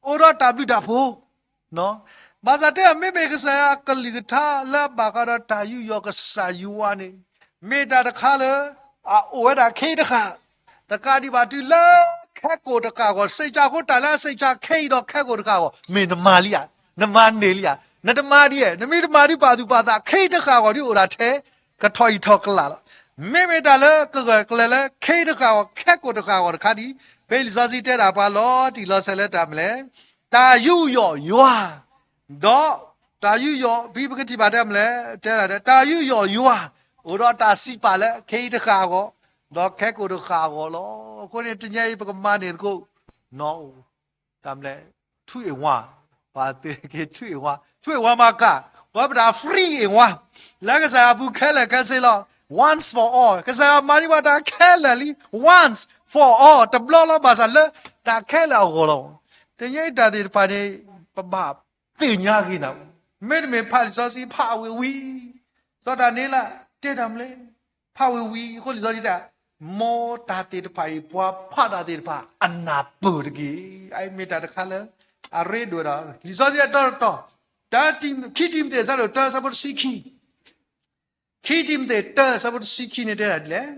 အိၣ်ဒီးတၢ်ဘျုးတၢ်ဖှိၣ် ဘၣ်ဆၣ်တဲ မ့မ့ၢ်ကစၢ်ယွၤအကလုၢ်ကထါလၢအဘၣ်ဃးဒီးတၢ်ယူးယီၣ်ကစၢ်ယွၤန့ၣ်, မ့ၢ်တၢ်တခါလၢ အအိၣ်ဝဲဒၣ်ခဲအံၤတဃၣ်, တကးဒံးဘၣ်တုၤလၢခဲကိာ်တဃၣ်အဂီၢ်, စံးဆၢအဃိ တၢ်လၢအစံးဆၢခဲအံၤဒီးခဲကိာ်တဃၣ်အဂီၢ် မ့ၢ်နမၤလံဧါ, နမၤန့ၢ်လံဧါ, နတမၤဒ်ဧါ, နမ့ၢ်တမၤဒ်ပာ်သူၣ်ပာ်သး ခဲအံၤတဃၣ်အဂီၢ်ဒ်အိၣ်ဒၣ်ထဲ ကထီၣ်အံၤထီၣ်ကလာ်လီၤ. မ့မ့ၢ်တၢ်လၢကဂၢၢ်ကျၢၤလၢခဲအံၤတဃၣ်အဂီၢ် ခဲကိာ်တဃၣ်အဂီၢ်တခါဒ်အံၤ, ဖဲလံာ်စီဆှံတဲဒၣ်ပှၤလီၤတံၢ်လီၤဆဲးလၢတၢ်မနုၤလဲၣ်, တၢ်ယူးယီၣ်ယွၤ, ဒီးတၢ်ယူးယီၣ် ဖဲပကထံၣ်ဘၣ်တၢ်မနုၤလဲၣ်, တဲဒၣ် တၢ်ယူးယီၣ်ယွၤ အိၣ်ဒီးတၢ်စံးပာ်လၢခဲအံၤတဃၣ်အဂီၢ်, ဒီးခဲကိာ်တဃၣ်အဂီၢ်လီၤ. အဃိန့ၣ် တနံၤအံၤပကမၤန့ၢ်သကိး နီၢ်အိၣ် တၢ်မနုၤလဲၣ်, two in one, ပှၤသ့က့ၤ two in one, two in one မၤကၤ, ဝဲပတၢ် three in one, လၢကစၢ်ယွၤအပူၤခဲလၢာ်ခဲဆ့လီၤ. Once for all, ကစၢ်ယွၤမၤန့ၢ်ပှၤတၢ်ခဲလၢာ်လံ, once for all, တဘျီလီၤ ဘၣ်ဆၣ်လၢတၢ်ခဲလၢာ်အဂီၢ်လီၤ. တနံၤအံၤတၢ်သ့ၣ်တဖၣ်န့ၣ် ပဘၣ်သ့ၣ်ညါဂ့ၤနၤ, မ့တမ့ၢ်ဖးလံာ်စီဆှံဖးဝံၤဝံၤ, စီၤဒၤနံးယ့လး တဲတၢ်မနုၤလဲၣ်, ဖးဝံၤဝံၤအဃိ လံာ်စီဆှံတဲ မ်တၢ်သ့ၣ်တဖၣ်အံၤ ပှၤဖးတၢ်သ့ၣ်တဖၣ် အနၢ်ပၢၢ်တက့ၢ်. အအံၤမ့ၢ်တၢ်တခါလၢ အရ့ဒိၣ်ဒီး လံာ်စီဆှံအတီတီ, တၢ, ခံတံၤမသ့း အဆၢဒိၣ်တၢ အဆၢဖိတဆံခံ, ခံတံၤမသ့း တၢ အဆၢဖိတဆံခံန့ၣ်တဲဒၣ်ဒ်လဲၣ်,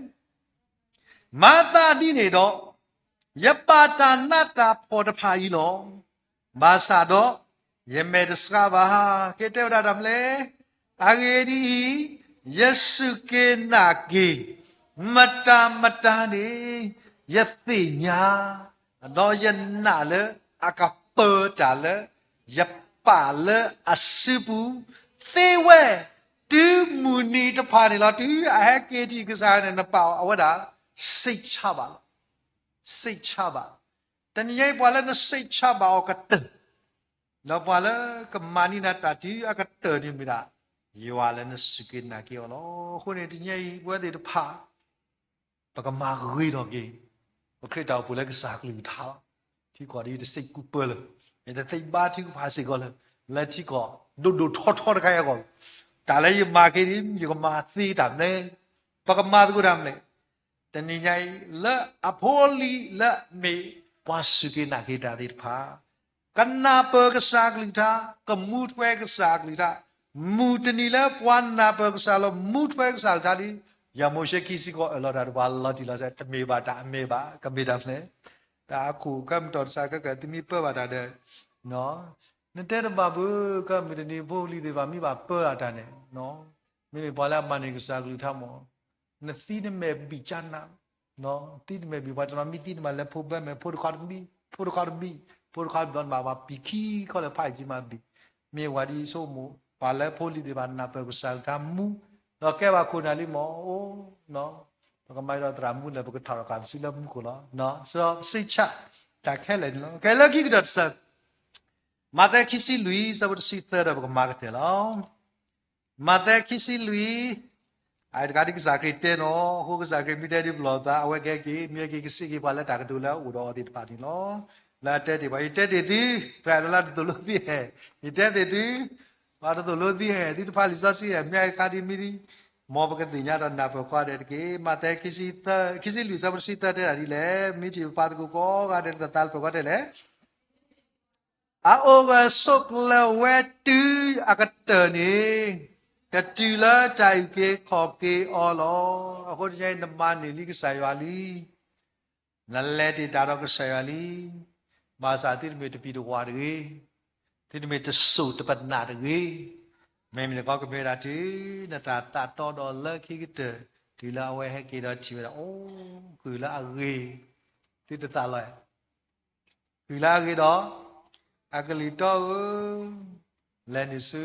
မၤသးဒ်န့ၣ်ဒီး ယပာ်တၢ်နးတၢ်ဖှီၣ်တဖၣ်အံၤလီၤ. ဘၣ်ဆၣ်ဒီး ယမဲာ်တဆှးဘၣ်. ကဲတဲဝဲဒၣ်တၢ်မနုၤလဲၣ်, အဂ့ၢ်ဒ်အံၤ, ယစူၢ်က့ၤနာ်က့ၤ မတၤမတၤန့ၣ် ယသ့ၣ်ညါ, ဒီးယနာ်လၢအကပၢတၢ်လၢ ယပာ်လၢအစုပူၤ သ့ဝဲ တုၤမုၢ်နံၤတဖၣ်န့ၣ်လီၤ. တုၤအဟဲက့ၤထံၣ်ကစၢ်ယွၤန့ၣ် နပာ်အဝဲဒၣ် စိတ်ချဘၣ်လီၤ. စိတ်ချဘၣ်. တနံၤညါအံၤပှၤလၢနစိတ်ချဘၣ်အီၤကတၢၢ်, ဒီးပှၤလၢကမၤန့ၢ်နၤတၢ်တုၤအကတၢၢ်န့ၣ်မ့ၢ်ဒၣ် ယွၤလၢနစူၢ်က့ၤနာ်က့ၤအီၤလီၤ. အဃိန့ၣ် တနံၤညါအံၤ ပဝဲသ့ၣ်တဖၣ် ပကမၤဂ့ၤထီၣ်က့ၤ ပခရံာ်တၢ်အိၣ်ဖှိၣ်လၢကစၢ်အကလုၢ်ကထါလီၤ. ထံကီၢ်ဒ်တစံးကူပၢလၢ ယတသ့ဘါထုကဖၣ်စ့ၢ်ကီးလၢ လၢထံကီၢ်ဒိၣ်ဒိၣ်ထီထီတခါအံၤအဂီၢ်, တၢ်လၢယမၤက့ၤဒ် ယကမၤသ့တၢ်မနုၤလဲၣ်, ပကမၤသကိးတၢ်မနုၤလဲၣ်. တနံၤညါအံၤ လၢအဖိအလံၤလၢအမ့ၢ်ပှၤစူၢ်က့ၤနာ်က့ၤတၢ်သ့ၣ်တဖၣ် ကနၢ်ပၢၢ်ကစၢ်အကလုၢ်ကထါ, ကမူထွဲကစၢ်အကလုၢ်ကထါ, မုၢ်တနံၤလၢပှၤနၢ်ပၢၢ်ကစၢ်လီၤ မူထွဲကစၢ်အကလုၢ်ကထါဒီး ယၤမိၤၡ့ခံဆံဃိး အၢၣ်လီၤတၢ်တပှၤလီၤတံၢ်လီၤဆဲး တမ့ၢ်ဘၣ်တၢ်အမ့ၢ်ဘၣ် ကမ့ၢ်တၢ်ဖျဲၣ်, တၢ်အခိၣ်ကဲမတီၤတစးကဲကဲ သုမ့ၢ်ပၢဘၣ်တၢ်ဒီး နတဲတဘၣ်ဘၣ် ကဲမုၢ်တနံၤဖိလံၤသ့ၣ်တဖၣ် မ့ၢ်ဘၣ်ပၢတၢ်တၢ်န့ၣ်, မ့မ့ၢ်ပှၤလၢအမၤန့ၢ်ကစၢ်အကလုၢ်ကထါမ့ၢ် နသံနမဲာ်ဘံၣ်ကၢ်နး, သံနမဲာ်ဘံၣ် ပှၤတနီၤမံသံတမံၤ လဲၤဖိဘၢမဲာ် ဖိတခီတဘံၣ် ဖိတခီတဘံၣ် ဖိတခီတဘံၣ် ဘၣ်ဘၣ်ပံာ်ခံခီလၢဖးအံၤကံမၤဘံၣ်, မ့ၢ်ဝဲဒ်ဆိကမိၣ် ပှၤလၢဖိလံၤသ့ၣ်တဖၣ် နၢ်ပၢၢ်ကစၢ်ကလုၢ်ကထါမူ ဒီးကဲဘၣ်ခိၣ်နၢ်လံမ့ၢ်အိၣ်, ပကမၤဒီးသရၣ်မူလၢ ပကထီၣ်ထီၣ်က့ၤပစုလၢမူခိၣ်လီၤ. စိတ်ချ တၢ်ခဲလၢာ်န့ၣ်လီၤ. ကဲလၢခံကတၢၢ်တစၢ မးသဲခံဆံလွံၢ် အဆၢဖိတဆံသၢဒီး ပကမၤကတၢၢ်လီၤ. မးသဲခံဆံလွံၢ်, အတဂၤဒ်ကစၢ်ခရံာ်တဲနီၤ, အဃိကစၢ်ခရံာ်မ့ၢ်တဲဒ်ပလီၢ်သး အဝဲကဟဲက့ၤ မ့ၢ်ဟဲက့ၤကစံးက့ၤပှၤလၢတၢ်ကတိၤလၢအအိၣ်ဒီးအီၤသ့ၣ်တဖၣ်န့ၣ်လီၤ. လၢအတဲတ့ၢ်ပှၤ ယတဲတ့ၢ်သု, သရၣ်ဒိၣ်လၢတသိၣ်လိသုဧါ, ယတဲတ့ၢ်သု, ပှၤတသိၣ်လိသုဧါ, သုတဖးလံာ်စီဆှံဧါ, မ့ၢ်အခါဒ်မ့ၢ်ဒ်, မ်ပကသ့ၣ်ညါဒီးနၢ်ပၢၢ်ဃီဒဲးတက့ၢ်. မးသဲ ခံဆံလွံၢ် အဆၢဖိတဆံသၢတဲဒၣ်ဒ်လဲၣ်, မ့ၢ်ထံၣ်ပပှၤသကိးကိးဂၤဒဲးလၢတၢ်သးလၢပှဲၤဃီတဲလဲၣ် အအိၣ်ဂၢၢ်ဆိးကျၢၤဝဲတုၤအကတၢၢ်န့ၣ်, ကတုၤလၢတၢ်အုၣ်က့ၤခီၣ်က့ၤအီၤလီၤ. အဃိတနံၤအံၤ နမၤန့ၢ်လံကစၢ်ယွၤလံ. နလဲၤတ့ၢ်တၢ်ဒီးကစၢ်ယွၤလံ. ဘၣ်ဆၣ်သုတမ့ၢ်တပံၤတဝၢ်တဂ့ၤ, သုတမ့ၢ်တစိၢ်တပနၢ်တဂ့ၤ. မ့မ့ၢ်တခီ ကမ့ၢ်ဝဲဒၣ်တုၤနတၢ်သးတီဒီးလၢခံကတၢၢ်, တုၤလၢအဝဲဟဲက့ၤဒီးထံၣ်ဝဲဒၣ် အိ, ဃုာ်လၢအဂ့ၤ, သုတသးလီၤ ဃုာ်လၢအဂ့ၤဒီး အကလုၢ်တီဧၢ, လဲၤနုာ်ဆူ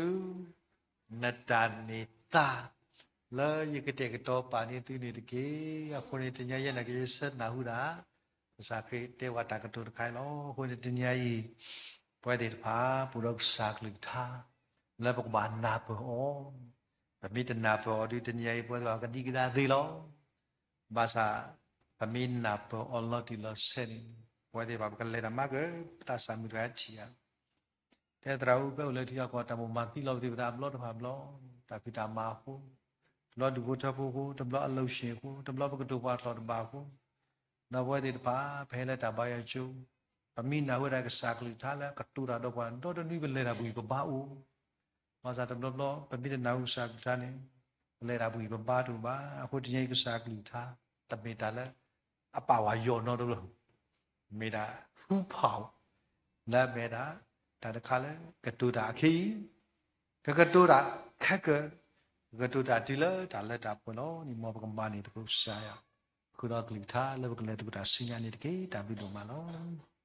နတၢ်န့ၢ်သါ လၢယကတဲာ်ကတီၤပာ်န့ၢ်သုန့ၣ်တက့ၢ်. အဃိန့ၣ် တနံၤအံၤ ယနာ်က့ၤယဆၢနၢ်ဟူဒၣ် ကစၢ်ခရံာ်တဲဝဲတၢ်ကတိၤတခါအံၤလီၤ. အဃိန့ၣ်တနံၤအံၤ ပဝဲသ့ၣ်တဖၣ် ပအိၣ်ဒီးကစၢ်ကလုၢ်ကထါ လၢပကဘၣ်နၢ်ပၢၢ်အီၤ, ပမ့ၢ်တနၢ်ပၢၢ်အီၤဒီး တနံၤအံၤ ပဝဲသ့ၣ်တဖၣ်ကဒံကဒါသ့လီၤ. ဘၣ်ဆၣ် ပမ့ၢ်နၢ်ပၢၢ်အီၤလီၤတံၢ်လီၤဆဲးန့ၣ် ပဝဲသ့ၣ်တဖၣ် ပကလဲၤတၢ်မၤက ပသးစၢ်မုၢ်တဂၤထံၣ်ဧါ. တဲသရၣ်အူ ဖဲအိၣ်လၢထံအကီၢ် တၢ်မိၣ်မၤသံလီၤပသ့ၣ်ပသးဘျီတဖၣ်ဘျီ, တၢ်ဖံးတၢ်မၤအဃိ, တဘျီဒူၣ်ဖိထၢဖိအဃိ, တဘျီအလုပ်ရှင်အဃိ, တဘျီပကတိၤပှၤထီၣ်တဘၣ်အဃိ, ဒီးပဝဲသ့ၣ်တဖၣ် ပဟဲလၢတၢ်ဘါယွၤကၠိ, ပမ့ၢ်နၢ်ဟူဝဲဒၣ်ကစၢ်ကလုၢ်ကထါလၢအကတိၤတၢ်ဒီးပှၤ ဒီတနွံ ပလဲၤတၢ်ပဂံၢ်ပဘါအိၣ် ဘၣ်ဆၣ်တဘျီဘျီ ပမ့ၢ်တနၢ်ဟူကစၢ်ကလုၢ်ကထါန့ၣ် ပလဲၤတၢ်ပဂံၢ်ပဘါတအိၣ်ဘၣ်. အဃိတနံၤအံၤ ကစၢ်ကလုၢ်ကထါ တမ့ၢ်တၢ်လၢအပာ်ဝဲယိာ်နီတဘျီ, မ့ၢ်ဒၣ် ဟူဖး လၢအမ့ၢ်ဒၣ် တၢ်တခါလၢကတိၤတၢ်အခံအံၤ, ကကတိၤတၢ်ခဲကၢၢ်, ကကတိၤတၢ်တုၤလၢတၢ်လၢတၢ်ပှဲၤလီၤန့ၣ် မ်ပကမၤန့ၢ်သကိးကစၢ်ယွၤ, ဃုာ်ဒီးကလုၢ်ကထါလၢပကလဲၤသကိးတၢ်ဆူညါန့ၣ်တက့ၢ်. တၢ်ဘျုးဒိၣ်မးလီၤ.